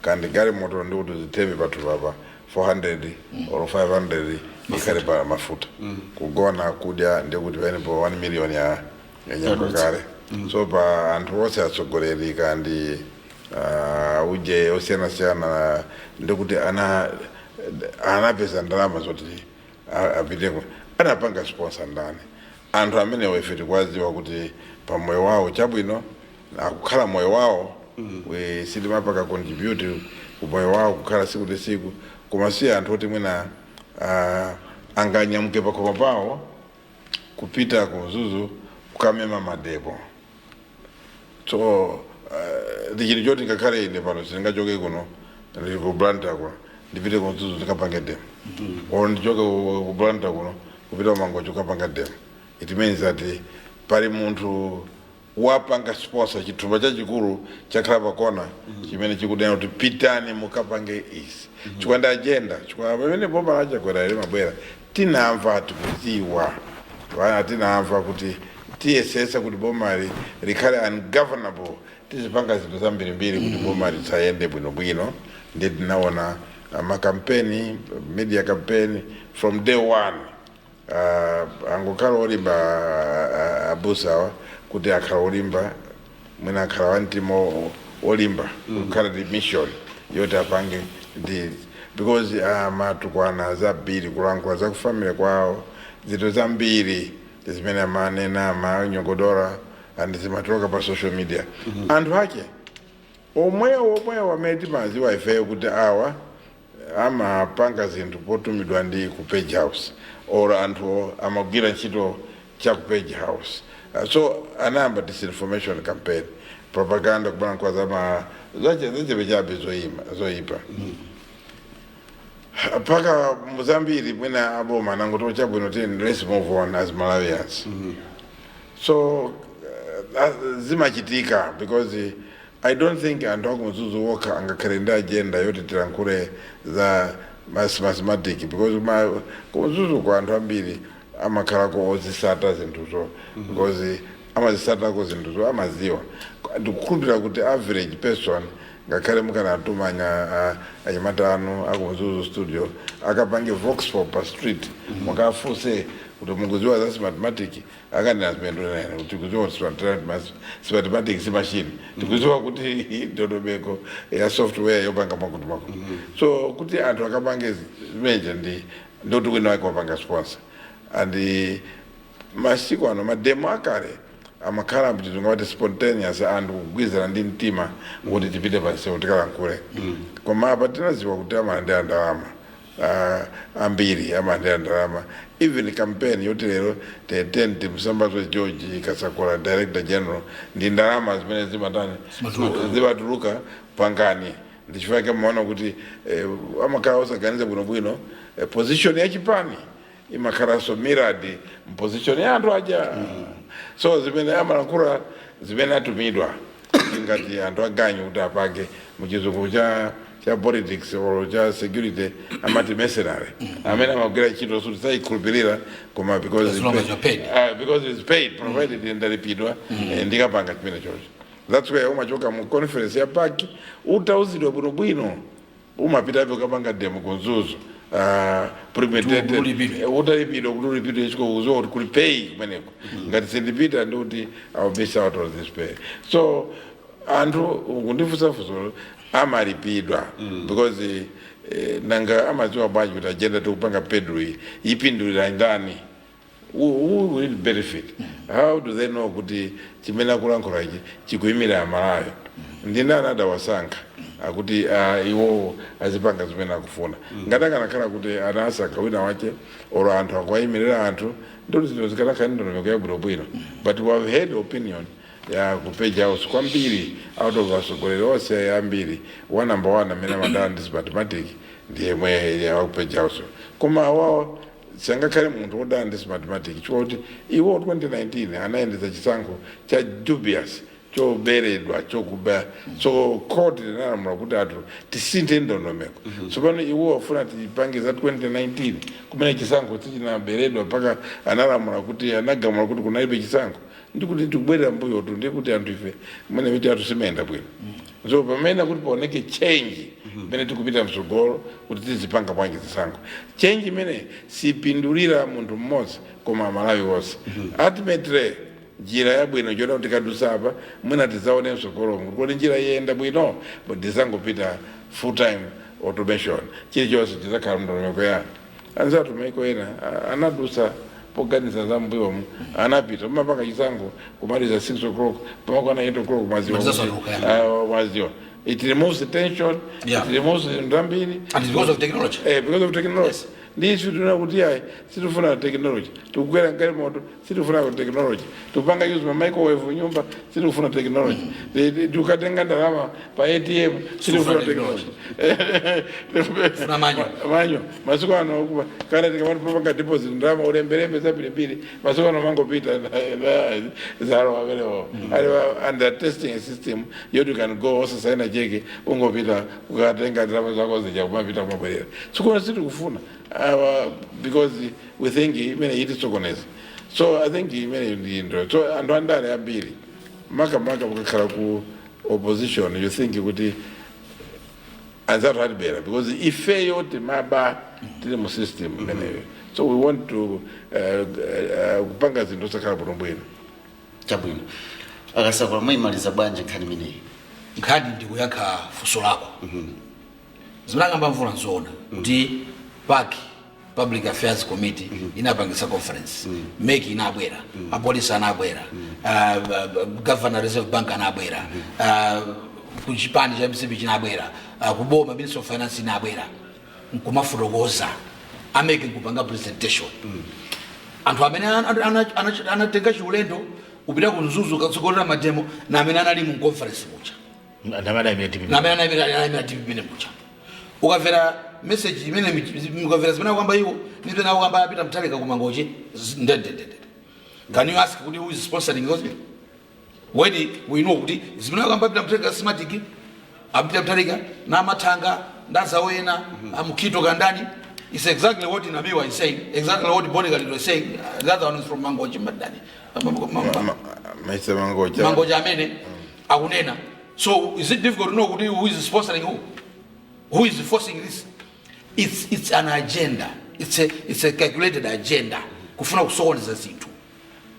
kandi galimoto ndi kuti zithebe pathu papa 400 or 500 ikhale pa mafuta, kugona, kudya, ndikuti pamenepo 1 million ya yanyamuka kale. So pa anthu onse atsogoleri kandi uje osiyanasiyana ndikuti anapeza ndalama zoti apiteko. Anapanga sponsor ndani anthu amenewo? Ife tikuwadziwa kuti pa moyo wawo chabwino akukhala moyo wawo, we sitimapanga contribute ku moyo wawo kukhala siku ndi siku, koma si anthu oti mwina anganyamuke pakhomo pawo kupita ku Mzuzu kukamema mademo. So ndi chinthu choti ngakhale ine pano sindingachoke kuno, ndili ku Blantyre kuno, ndipite ku Mzuzu ndikapange demo, or ndichoke ku Blantyre kuno kupita kuMangochi kukapanga demo. It means that pali munthu wapanga sponsor, chithumba chachikulu chakhala pakona chimene chikunena kuti pitani mukapange izi, chifukwa ndi agenda. Chifukwa pamene boma laChakwera limabwera, tinamva, tikudziwa wana, tinamva kuti tiyesesa kuti bomali likhale ungovernable, tizipanga zinthu zambirimbiri kuti boma lisayende bwinobwino. Ndi tinaona makampeni, media campaign from day one. Angokhala olimba abusawa kuti akhala olimba, mwina akhala wamtima olimba kukhala ndi mission yoti apange ndi, because amatukwana zambiri, kulankhula za kufamily kwawo, zinthu zambiri zimene amanena, amanyogodora, and zimatuluka pa social media. Anthu ake omwewo omwewo amene timaziwa ifeyo kuti awa amapanga zinthu potumidwa ndi ku Page House, or anthu amagwira ntchito cha ku Page House. So anayamba disinformation campaign, propaganda, kubalankhula zama zachabechabe, zoyima zoyipa paka muzambiri. Mwina aboma nangoti chabwino, tini let's move on as Malawians. So zimachitika because I don't think anthu akuMzuzu wokha angakhale ndi agenda yoti tilankhule za mathematic, because kuMzuzu kwa anthu ambiri amakhalako ozisata zinthuzo, because amazisatako zinthuzo, amaziwa. Ndikukhulupirira kuti average person, ngakhale mukanatuma anyamata anu akuMzuzu studio akapange vox pop pa street, mukafunse kuti mukuziwa za Smartmatic, akanena zimene ndonena kuti tikuziwa kuti Smartmatic si machine, tikuziwa kuti ndondomeko ya software yopanga makuti makuti. So kuti anthu akapange zimenje, ndi ndoti wina wake wapanga sponsor. And masiku ano mademo akale amakhala mchizungu spontaneous, anthu kugwizana ndi mtima kuti tipite pansewu tikalankhule. Koma apa tinaziwa kuti amalandira ndalama, ambiri amalandira ndalama. Even campaign yoti lero teten timsambazo George Kasakula director general, ndi ndalama zimene zimatani, zimatuluka pangani. Ndichifukwa maona kuti amakhala osaganiza bwinobwino. Position ya chipani imakhalanso mirrored mposition ya anthu aja. So zimene amalankhula, zimene atumidwa ngati anthu aganyu kuti apange, muchizungu cha politics or cha security amati mercenary, amene amagwira ntchito suti sayikhulupirira, koma because As long as you're paid. Because it's paid, provided ndalipidwa, ndikapanga chimene chocho. That's why umachoka mu conference ya PAC utauzidwa bwinobwino, umapitapo ukapanga demo kuMzuzu, premeditated. Ulipidwe. Utalipidwa kuti ulipidwe chiko uziwa kuti kuli pay kumeneko. Ngati sindipita, ndikuti I will miss out on this pay. So anthu kundifunsafunso amalipidwa because nanga amadziwa bwanji kuti agenda tikupanga peddle iyi ipindulira ndani? Who will benefit? How do they know kuti chimene akulankhula ichi chikuyimira Amalawi? Ndi ndani adawasankha akuti iwowo azipanga zimene akufuna? Ngati akanakhala kuti anasankha wina wache or anthu akuwayimirira anthu, ndoti zinthu zikanakhala ndi ndondomeko yabwinobwino. But we have heard opinion ya ku Page House kwambiri. Out of atsogoleri onse ambiri, wa number one amene amadala ndi Smartmatic ndi yemwe wa ku Page House. Koma awawo sangakhale munthu wodana ndi Smartmatic, chifukwa kuti iwo 2019 anayendetsa chisankho cha dubious, choberedwa, chokuba. So court linalamula kuti anthu tisinthe ndondomeko. Tsopano iwo afuna tipange za 2019 kumene chisankho sichinaberedwa, mpaka analamula kuti, anagamula kuti kunalibe chisankho. Ndikuti tikubwerera mbuyotu, ndikuti anthu ife kumene miti athu simayenda bwino. So pamene kuti paoneke change imene tikupita mtsogolo kuti tizipanga bwanji zisankho, change imene sipindulira munthu mmodzi koma Amalawi onse ultimately, njira yabwino chona kuti tikadusa apa mwina tidzaone mtsogolomo kuti njira iyenda bwino, but tizangopita full time automation, chilichonse chizakhala mndondomeko ya anzathu maiko ena. Anadusa poganiza za mbuyomu, anapita umapanga chisankho kumaliza 6 o'clock, pamakwana 8 o'clock maziwa. Malizaswaluka, yeah. Maziwa, it removes the tension. It removes zinthu zambiri. And it's because of technology. Because of technology. Yes. Ndi isu tuna kuti ayi, sitifuna technology. Tikukwera galimoto, sitifuna technology. Tikupanga use ma microwave nyumba, sitifuna technology. Tikukatenga ndalama pa ATM, sitifuna technology. Funa manual. Manual. Masiku ano kuba kana tikamati popanga deposit ndalama, ulembelembe zambirimbiri. Masiku ano mangopita zalo amene ali, and they're testing a system yoti you can go osasaina cheke, ungopita ukatenga ndalama zako zija, kumapita kumabwerera. Sikuno sitikufuna because we think imene itisokoneza. So I think imene ndi ndo. So anthu andale ambiri, makamaka mukakhala ku opposition, you think kuti anzathu atibera because ifeyo timaba tili mu system imeneyo. So we want to kupanga zinthu osakhala bwino bwino. Chabwino. Akasakula, muyimaliza bwanji nkhani imeneyi? Nkhani ndikuyankha funso lako. Zimene akamba Mvula nzoona kuti PAC, Public Affairs Committee, inapangisa conference, MEC inabwera, apolisi anabwera, governor Reserve Bank anabwera, kuchipani cha MCP chinabwera, kuboma Minister of Finance inabwera nkumafotokoza, a MEC nkupanga presentation. Anthu amene anatenga chiulendo kupita ku Mzuzu katsogolera ma demo na amene anali mu conference muja. Ndamene DPP. Na amene anayimira DPP mene muja. Ukamvera message imene, ukamvera zimene akuyamba iwo ndi zimene akuyamba apita Mtalika kumangochi, ndendendende. Can you ask kuti who is sponsoring those people when we know kuti zimene akuyamba apita Mtalika, Smartmatic, apita Mtalika namathanga ndazawena amukhito kandani, is exactly what Namiwa is saying, exactly what Boni Kalindo is saying. The other one is from Mangochi, Madani. Maisa Mangocha. Mangochi amene akunena. So is it difficult to know kuti who is sponsoring who, who is forcing this? It's an agenda. It's a calculated agenda kufuna kusokoneza zinthu.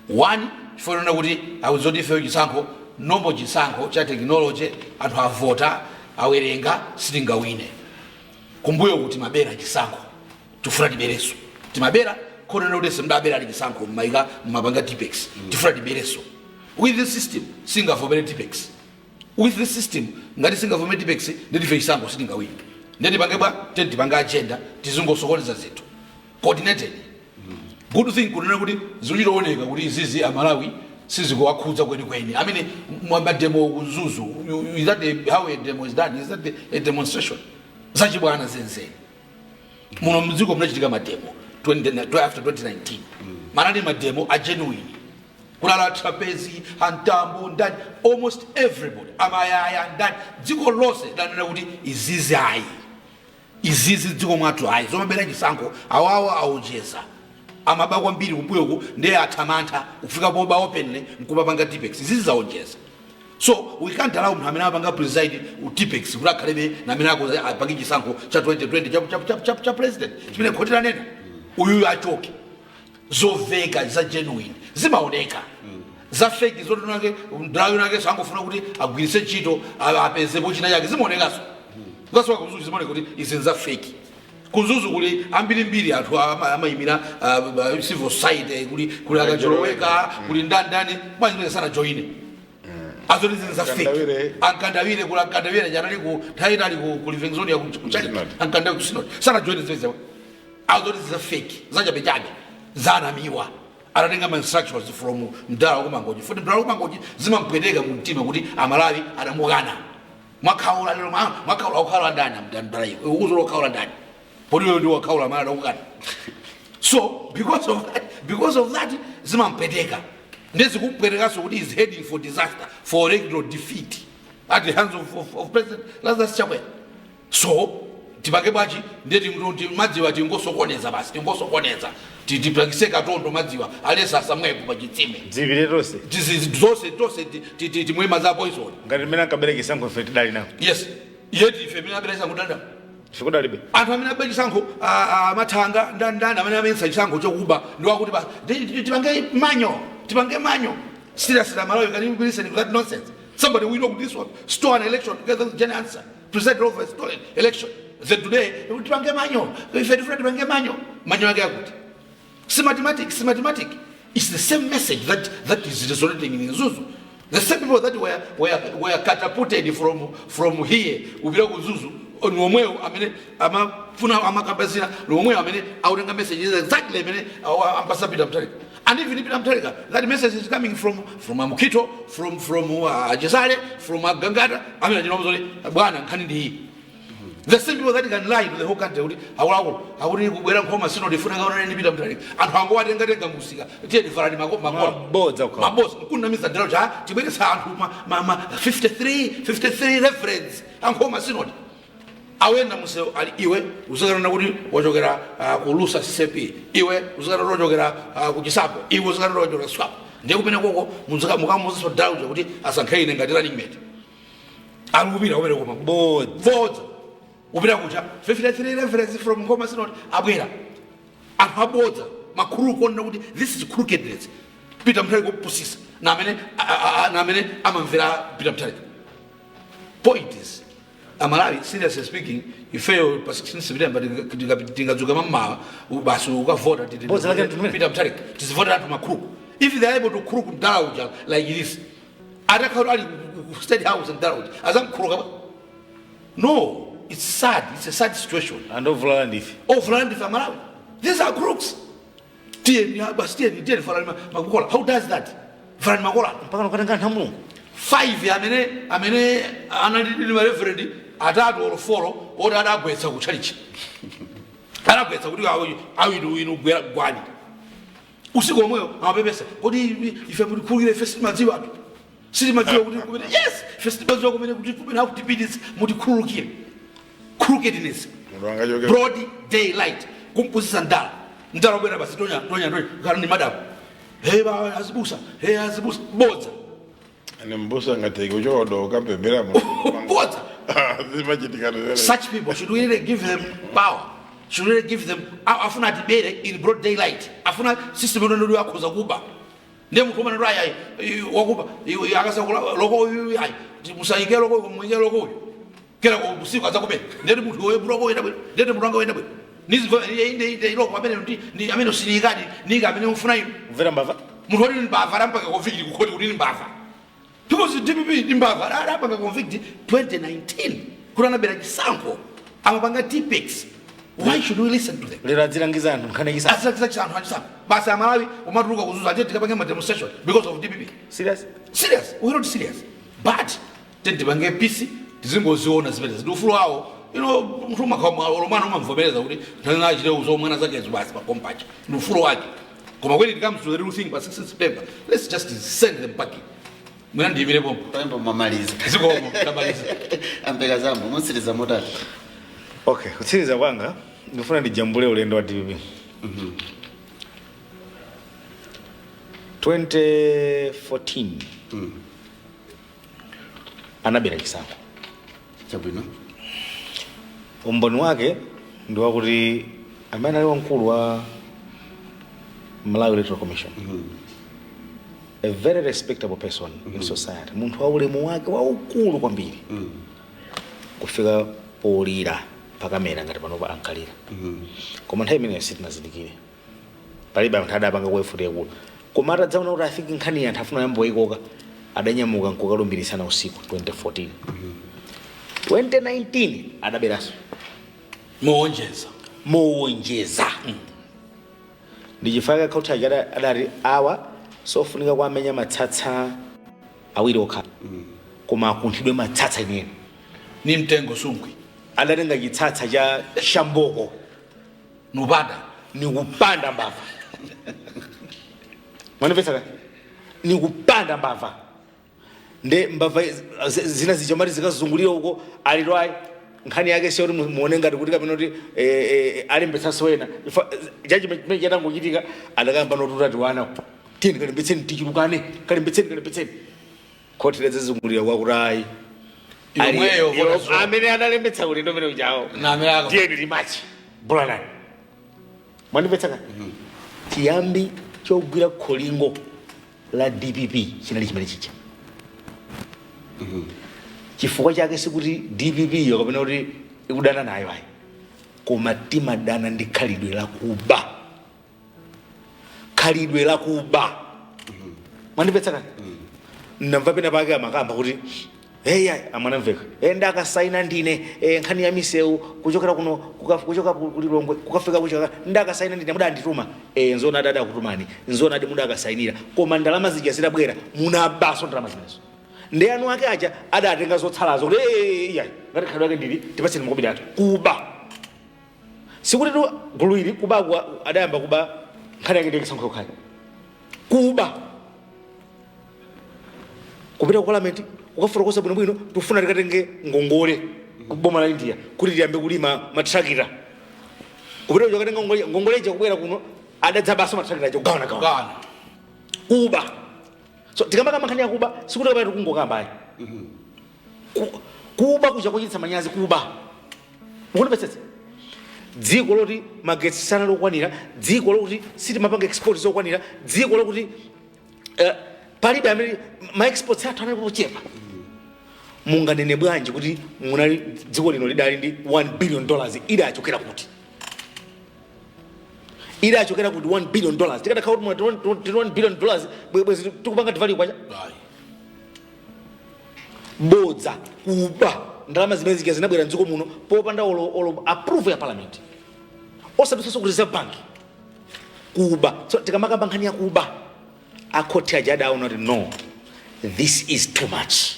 One, chifukwa kuti akuzoti ife chisankho nombo, chisankho cha technology, anthu avota, awerenga, sitingawine. Kumbuyo kuti mabera chisankho, tifuna tibereso. Timabera khonena kuti simudabera ali chisankho mmaika mmapanga Tipp-Ex, tifuna tibereso. With this system singavomere Tipp-Ex. With this system, ngati singavomere Tipp-Ex, nditife chisankho sitingawine. Ndetipange bwa tenti tipange agenda, tizingosokoneza zinthu coordinated. Good thing kunena kuti zikuchitooneka kuti izizi Amalawi sizikuwakhudza kwenikweni. I mean, ma demo ku Mzuzu, is that how a demo is done? Is that a demonstration? Zachibwana zenzeni. Muno mdziko munachitika ma demo 20, after 2019, manali ma demo a genuine, kulala Trapezi, Antambo, ndani, almost everybody, amayaya, ndani, dziko lonse lanena kuti izizi ayi, izizi dziko mwathu ayi, zomabera chisankho. Awawa aonjeza, amaba kwambiri kumbuyoku, ndiye athamantha kufika poba openly nkumapanga Tipp-Ex. Izizi zaonjeza. So we can't allow munthu amene amapanga preside Tipp-Ex kuti akhalebe namene apange chisankho cha 2020 cha president chimene khoti lanena uyuyu achoke. Zoveka za genuine zimaoneka, za fake zotonake ndalama yake sangofuna kuti agwiritse ntchito, apezepo china chake, zimaonekanso. Ukasowa ku Mzuzu zimaoneka kuti izi nza fake. Ku Mzuzu kuli ambirimbiri anthu amayimira civil society, kuli akacholoweka, kuli ndani ndani, bwanji sana joine azoti zinthu za fake? Ankandawire. Ankandawire, kuli Ankandawire janali ku nthawi inali ku Livingstone ya ku Church. Synod. Ankandawire ku Synod sana joine zimene azoti za fake, zachabechabe, zanamiwa. Atatenga ma instructions from mdala wakumangoji, futi mdala wakumangoji zimampweteka mu mtima kuti Amalawi adamukana. Mwakhaula lero, mwakhaula. Wakhaula ndani? Mdala iwe ukuzola wakhaula ndani poti iwe ndi wakhaula amala adamukana? So because of that zimampweteka, ndezikumpwetekanso kuti is heading for disaster, for electoral defeat at the hands of President Lazarus Chakwera. So tipange bwanji? Ndeti madziwa tingosokoneza basi, tingosokoneza, tipangise katondo madziwa alesa asamwepo pachitsime. Dzipite tonse. Zonse tonse timwe madzi a poison. Ngati mmene ankabereka chisankho ife tidali nawo. Yes, yeti ife amene abereka chisankho tidali. Ife kudalibe. Anthu amene abereka chisankho, amathanga, ndani ndani, amene amayesa chisankho chokuba ndiwakuti tipange manual, tipange manual. Seriously, Malawi, can you listen to that nonsense? Somebody we know this one stole an election together with Jane Ansah, presided over a stolen election. Then today tipange manual, ife tifuna tipange manual. Manual yake yakuti Smartmatic, Smartmatic. It's the same message that is resonating in Mzuzu. The same people that were catapulted from here kupita ku Mzuzu ni omwewo amene ama Amafuna amakambazira lomwe amene autenga message is exactly amene ampasa Peter Mutharika. And even Peter Mutharika, that message is coming from Amukito, from Chisale, from Gangata amene achinomo bwana nkhani ndi iyi. The same people that can lie to the whole country kuti akuluakulu akuti kubwera Nkhoma Synod ifuna kaonane ndi Peter Mutharika, anthu angowatengatenga musika, tiye tivalani makola. Mabodza ukhawa. Mabodza nkunamiza dalo cha tibweretsa anthu ma 53 53 reverends a Nkhoma Synod awenda museu ali iwe uzikanena kuti wachokera ku Lusa CCAP, iwe uzikanena kuti wachokera ku Chisapo, iwe uzikanena kuti wachokera Swap. Ndiye kumene koko mukamuziso dalo kuti asankhe ine ngati running mate, ali kupita kumene koma Bodza. Bodza. Upita kucha 53 reverends from Nkhoma Synod abwera, anthu abodza, makhulu kuonera kuti this is crookedness. Peter Mutharika kupusisa na amene na amene amamvera Peter Mutharika. Point is, Amalawi, seriously speaking, ifeyo pa 16 September tingadzuka mammawa basi ukavota Bodza lake mtundu umene. Peter Mutharika, tizivotera anthu makhuluku. If they are able to crook mdala uja like this, atakhala ali ku State House mdala uja azamkhuluka ba? No, it's sad. It's a sad situation. Andovulala ndife. Ovulala ndife Amalawi. These are crooks. Tiyeni basi, tiyeni, tiyeni, valani makola. How does that? Valani makola. Mpaka nukatenga anthu a Mulungu. Five amene anali ma reverend atatu or four oti adagwetsa kutchalichi, adagwetsa kuti awinu inu gwera gwani. Usiku omweyo amapepesa kuti ife mutikhulukire, ife sitimadziwa atu, sitimadziwa kuti kumene, yes, ife sitimadziwa kumene kuti kumene akutipititsa, mutikhululukire. Crookedness. Munthu angachoke Broad daylight kumpusisa ndala, ndala bwera basi, tonya tonya tonya kana ni madamu, hey ba azibusa, hey azibusa, bodza. Ane mbusa ngateke uchokodo ukapembera munthu. Bodza. Zimachitika zere. Such people, should we really give them power? Should we really give them afuna atibere in broad daylight? Afuna system ino akhuza kuba, ndiye munthu umene ayi wakuba akasakula loko uyu, ayi, musayike loko, muyike loko uyu, kera ko usiku adzakubera. Ndiye munthu woyebula wenda bwino, ndiye munthu wanga wenda bwino nizimva inde inde iloko amene ndi amene usilikadi nika amene umfuna inu. Kumvera mbava. Munthu woti mbava adampanga convict kukhoti kuti ni mbava, because DPP ndi mbava. Adapanga convict 2019 kuti anabera chisankho, amapanga Tipp-Ex. Why should we listen to them? Lero adzilangiza anthu nkhani yachisankho. Azilangiza chisankho, achisankho basi. Amalawi umatuluka kuzuza ati tikapange ma demonstration because of DPP. Serious? Serious? We're not serious, but tipange peace, tizingoziona zimene zindi ufulu wawo. Ino munthu umakhala umamvomereza kuti nthawi achite zomwana zakezo basi pakompacha ndi ufulu wake. Koma when it comes to the real thing pa 16 September, let's just send them packing. Mwina ndiyimire pompo. Pambo mamaliza. Zikomo, ndamaliza. Ambeka zambo mutsiriza motani? Okay, kutsiriza kwanga ndifuna ndijambule ulendo wa DPP 2014. Anabera chisankho. Chabwino. Umboni wake ndi wakuti amene ali wamkulu wa Malawi Electoral Commission, a very respectable person in society, munthu wa ulemu wake waukulu kwambiri, kufika polira pakamera ngati panopa ankalira. Koma nthawi imeneyo sitinazindikire, palibe anthu adapanga kuefuti yakulu. Koma atadzaona kuti afike nkhani anthu afuna yambo ikoka, adanyamuka nkukalumbirisana usiku 2014. 2019 adaberanso. Muonjeza. Mowonjeza. Ndi chifukwa khoti aja adati awa sofunika kuamenya matsatsa awiri okha, koma akunthidwe matsatsa inene. Ni mtengo sungwi. Adatenga chitsatsa cha shamboko. Nupanda. Nikupanda mbava. Mwanimvetsa ka? Nikupanda mbava nde mbava zina zichomati zikazungulira uko aliro ayi. Nkhani yake siyoti muone ngati kuti kapena kuti alembetsanso ena. Jaji chimene chatangochitika adakayamba notuta tiwana, tiyeni kalembetseni, tichulukane, kalembetseni, kalembetseni. Khoti ladzazungulira kwakuti ayi. Yomweyo vota. Amene analembetsa ulendo umene ujawo Na amene tiyeni limachi bulanani. Mwandimvetsa ka? Chiyambi chogwira kholingo la DPP chinali chimene chicha. Chifukwa chake sikuti DPP yo kapena kuti ikudana nayo, ayi, koma timadana ndi khalidwe lakuba, khalidwe lakuba. Mwandimvetsa ka? Ndamva pena pake amakamba kuti Eya, amwanamveka, e, ndakasaina ndine, e, nkhani ya misewu kuchokera kuno kuchoka ku Lilongwe kukafika kuchaka, ndakasaina ndine, mudandituma. E, nzona adada akutumani, nzona adi mudakasainira, koma ndalama zija zidabwera, munabaso ndalama zimenezo. Ndi anu ake aja adatenga zotsalazo kuti, "Eh, iyayi, ngati khalidwe ake ndili, tipatseni makobiri athu." Kuba sikuti tu gulu ili kuba adayamba kuba nkhani yake ndiye chisankho yokhayo. Kuba kupita ku parliament kukafotokoza bwinobwino, tikufuna tikatenge ngongole ku boma la India kuti tiyambe kulima matrakita. Kupita kuja kukatenga ngongole, ngongole ija kubwera kuno adadzabaso matrakita aja kugawana gawana. Gawana. Kuba. So tikamakamba nkhani yakuba, sikuti kapena tikungokamba ayi. Kuba kuja kuchititsa manyazi. Kuba, mukundipetsetsa? Dziko loti magetsi sanali okwanira, dziko lokuti sitimapanga export zokwanira, dziko lokuti palibe amene ma exports athu anali pochepa, munganene bwanji kuti munali dziko lino lidali ndi $1 billion? Idachokera kuti? Idachokera kuti $1 billion? Tikadakhala kuti muna $1 billion, bwezi tikupanga devalue kwacha? Ayi. Bodza, kuba. Ndalama zimene zija zinabwera mdziko muno popanda olo approve ya parliament, osadutsanso ku Reserve Bank. Kuba. So tikamakamba nkhani ya kuba, akhoti aja adaona kuti, "No, this is too much,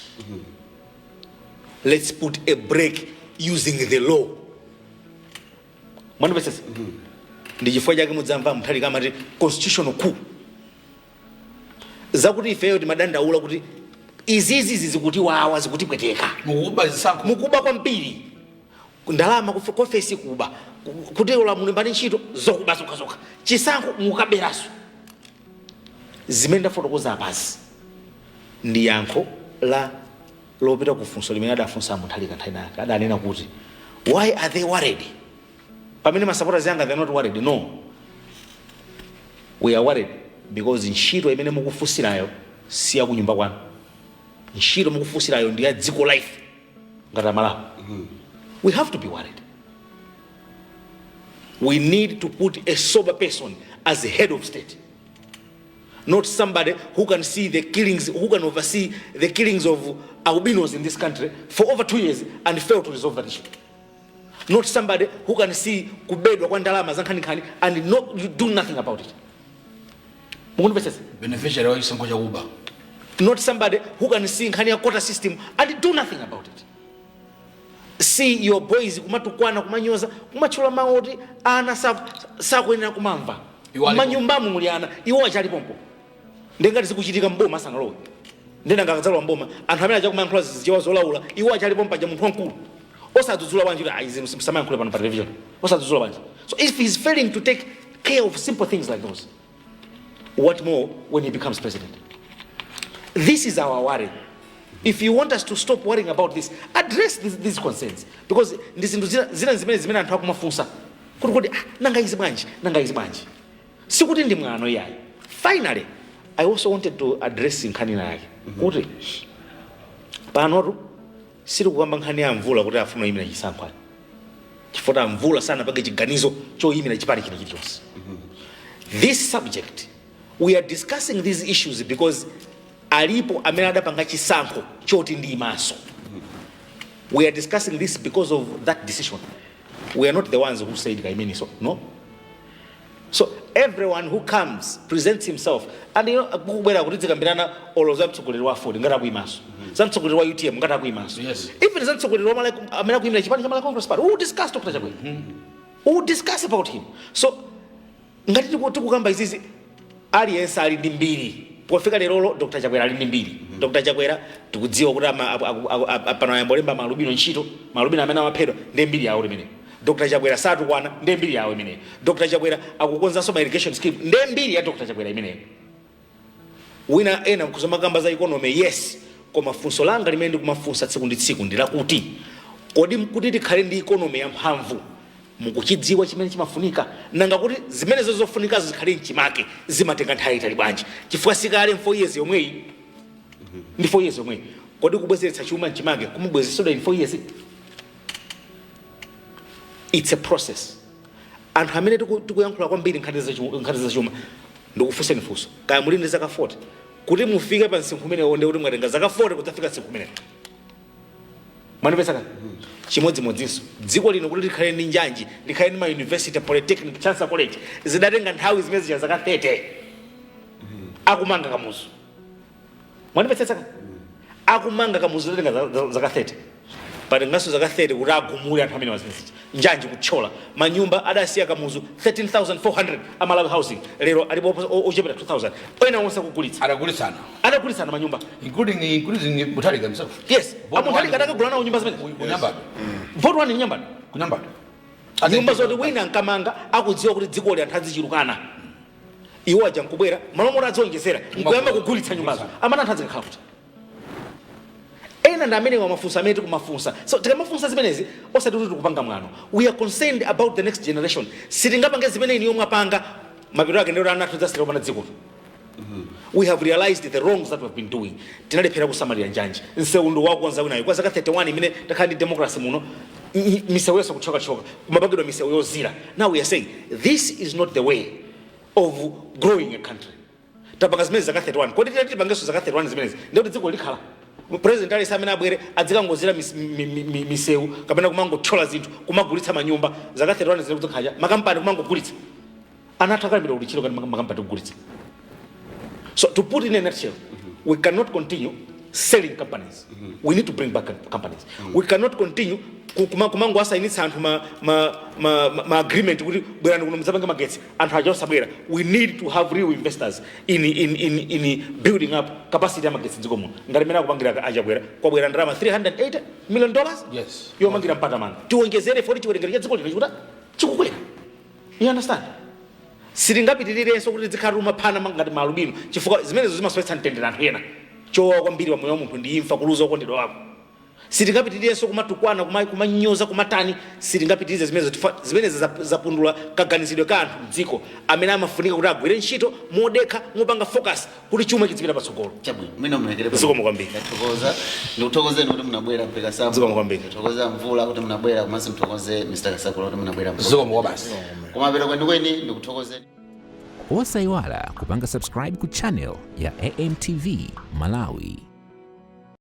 let's put a break using the law." Mwandipesesa? Ndi chifukwa chake mudzamva Mutharika amati constitutional coup, zakuti ifeyo timadandaula kuti izizi zikuti wawa, zikutipweteka. Mukuba zisankho. Mukuba kwambiri, ndalama kofesi kuba, kuti ulamulembani ntchito zokuba zokhazokha, chisankho mukaberaso. Zimene ndafotokoza apazi ndi yankho la lopita ku funso limene adafunsa Mutharika nthawi yake. Adanena kuti, "Why are they worried pamene ma supporters anga, they're not worried?" No, we are worried because ntchito imene mukufunsirayo si ya kunyumba kwanu. Ntchito mukufunsirayo ndi ya dziko life. Ngati Amalawi, we have to be worried. We need to put a sober person as the head of state, not somebody who can see the killings, who can oversee the killings of albinos in this country for over 2 years and fail to resolve that issue, not somebody who can see kubedwa kwa ndalama za nkhaninkhani and not do nothing about it. Mukundipesesa? Beneficiary wa chisankho chakuba. Not somebody who can see nkhani ya quota system and do nothing about it. See your boys kumatukwana, kumanyoza, kumatchula mawu oti ana sakuyenera kumamva. Iwo alipo. Manyumbamu muli ana, iwo achalipompo. Ndengati zikuchitika mboma asanalowe, ndena ngakadzalowa mboma, anthu amene achakumayankhula zizichewa zolaula, iwo achalipompo paja, munthu wamkulu osadzudzula bwanji kuti izi musamayankhule pano pa television? Osadzudzula bwanji? So if he's failing to take care of simple things like those, what more when he becomes president? This is our worry. If you want us to stop worrying about this, address these concerns, because ndi zinthu zina zimene anthu akumafunsa kuti ah, nanga izi bwanji, nanga izi bwanji? Sikuti ndi mwano iyayi. Finally, I also wanted to address nkhani yake kuti panotu sitikukamba nkhani ya Mvula kuti afuna kuyimira chisankho ayi, chifukwa Mvula sanapange chiganizo choyimira chipani china chilichonse. This subject, we are discussing these issues because alipo amene adapanga chisankho choti ndi imaso. We are discussing this because of that decision. We are not the ones who said kaimeniso, no. So everyone who comes, presents himself and kubwera kuti dzikambirana olo za mtsogoleri wa AFORD ngati akuimaso, za mtsogoleri wa UTM ngati akuimaso, even za mtsogoleri wa amene akuyimira chipani cha Malawi Congress Party, we will discuss Dr. Chakwera, we will discuss about him. So ngati tikukamba izizi, aliyense ali ndi mbiri. Pofika lerolo, Dr. Chakwera ali ndi mbiri. Dr. Chakwera tikudziwa kuti pano ayambolemba maalubino ntchito, maalubino amene amaphedwa, ndi mbiri yawo imeneyo. Dr. Chakwera satukwana, ndi mbiri yawo imeneyo. Dr. Chakwera akukonzanso ma irrigation scheme, ndi mbiri ya Dr. Chakwera imeneyo. Wina ena nkuzamakamba za economy, yes, koma funso langa limene ndikumafunsa tsiku ndi tsiku ndi lakuti, kodi kuti tikhale ndi economy yamphamvu, mukuchidziwa chimene chimafunika? Nanga kuti zimenezo zofunikazo zikhale mchimake zimatenga nthawi itali bwanji? Chifukwa sikale 4 years yomweyi, ndi 4 years yomweyi. Kodi kubwezeretsa chuma mchimake kumubwezeredwa in 4 years? It's a process. Anthu amene tikuyankhula kwambiri nkhani za chuma, ndikufunseni funso: kaya muli ndi zaka 40, kuti mufike pa msinkhu umenewo ndi kuti mwatenga zaka 40 kudzafika msinkhu umenewo. Mwanipeza kani? Chimodzimodzinso dziko lino kuti likhale ndi njanji, likhale ndi ma university, polytechnic, Chancellor College, zidatenga nthawi zimene zija zaka 30 akumanga Kamuzu. Mwanipetsetsa kani? Akumanga Kamuzu zidatenga zaka 30, patenganso zaka 30 kuti agumule anthu amene wazimene zija. Njanji kuthyola, manyumba adasiya Kamuzu 13,400 a Malawi Housing, lero alipo ochepera 2000, ena onse akugulitsa. Adagulitsana. Adagulitsana manyumba. Including Mutharika himself. Yes. Vote A Mutharika one. adakagula nawo nyumba zimene Kunyambadwe. Vote one Nyambadwe. Kunyambadwe. Nyumba zoti wina nkamanga akudziwa kuti dzikoli anthu azichulukana, iwo aja nkubwera malo moti adzionjezera nkuyamba kugulitsa nyumbazo. Amene anthu azikakhala kuti ena ndi amene wamafunsa amene tikumafunsa. So tikamafunsa zimenezi, osati kuti tikupanga mwano. We are concerned about the next generation. Sitingapange zimene inu yomwe apanga, mapeto ake ndero ana athu dzasira opanda dziko. We have realized the wrongs that we have been doing. Tinalephera kusamalira njanji, msewu ndi wakukonza winayo kwa zaka 31 imene takhala ndi democracy muno, misewu yonse kuchokachoka, kumapangidwa misewu yozira. Now we are saying this is not the way of growing a country. Tapanga zimene zaka 31, kodi titati tipangenso zaka 31 zimenezi, ndikuti dziko likhala president aliyense amene abwere adzikangozira misewu kapena kumangothyola zinthu, kumagulitsa manyumba zaka 31 zine kudzakhaja, makampani kumangogulitsa, ana athu akalembedwa kuti ntchito kati makampani kugulitsa. So to put in a nutshell, we cannot continue selling companies. We need to bring back companies. We cannot continue kumangoasayinitsa anthu ma agreement kuti bwerani kuno mudzapange magetsi, anthu aja osabwera. We need to have real investors in building up capacity ya magetsi dziko muno, ngati mmene akupangira aChakwera. Kwabwera ndalama $380 million yomangira Mpatamanga. Tiwonjezere foti chiwerengero cha dziko lino chikuta chikukwera. You understand? Sitingapitirirenso kuti tizikhala timaphana ngati maalubino, chifukwa zimenezo zimasowetsa mtendere anthu ena. Chowawa kwambiri pa moyo wa munthu ndi imfa, kuluza okondedwa wako. Sitingapitirirenso kumatukwana, kumanyoza, kumatani. Sitingapitirize zimenezo chifukwa zimenezi zapundula kaganizidwe ka anthu mdziko amene amafunika kuti agwire ntchito modekha, mopanga focus kuti chuma chizipita patsogolo. Chabwino, mwina mulekere. Zikomo kwambiri. Ndathokoza, ndikuthokozeni kuti munabwera mpeka samu. Zikomo kwambiri. Ndithokoza Mvula kuti munabwera, komanso mthokoze Mr Kasakula kuti munabwera. Zikomo kwa basi. Kumapeto kwenikweni ndikuthokozeni. Osayiwala kupanga subscribe ku channel ya AMTV Malawi.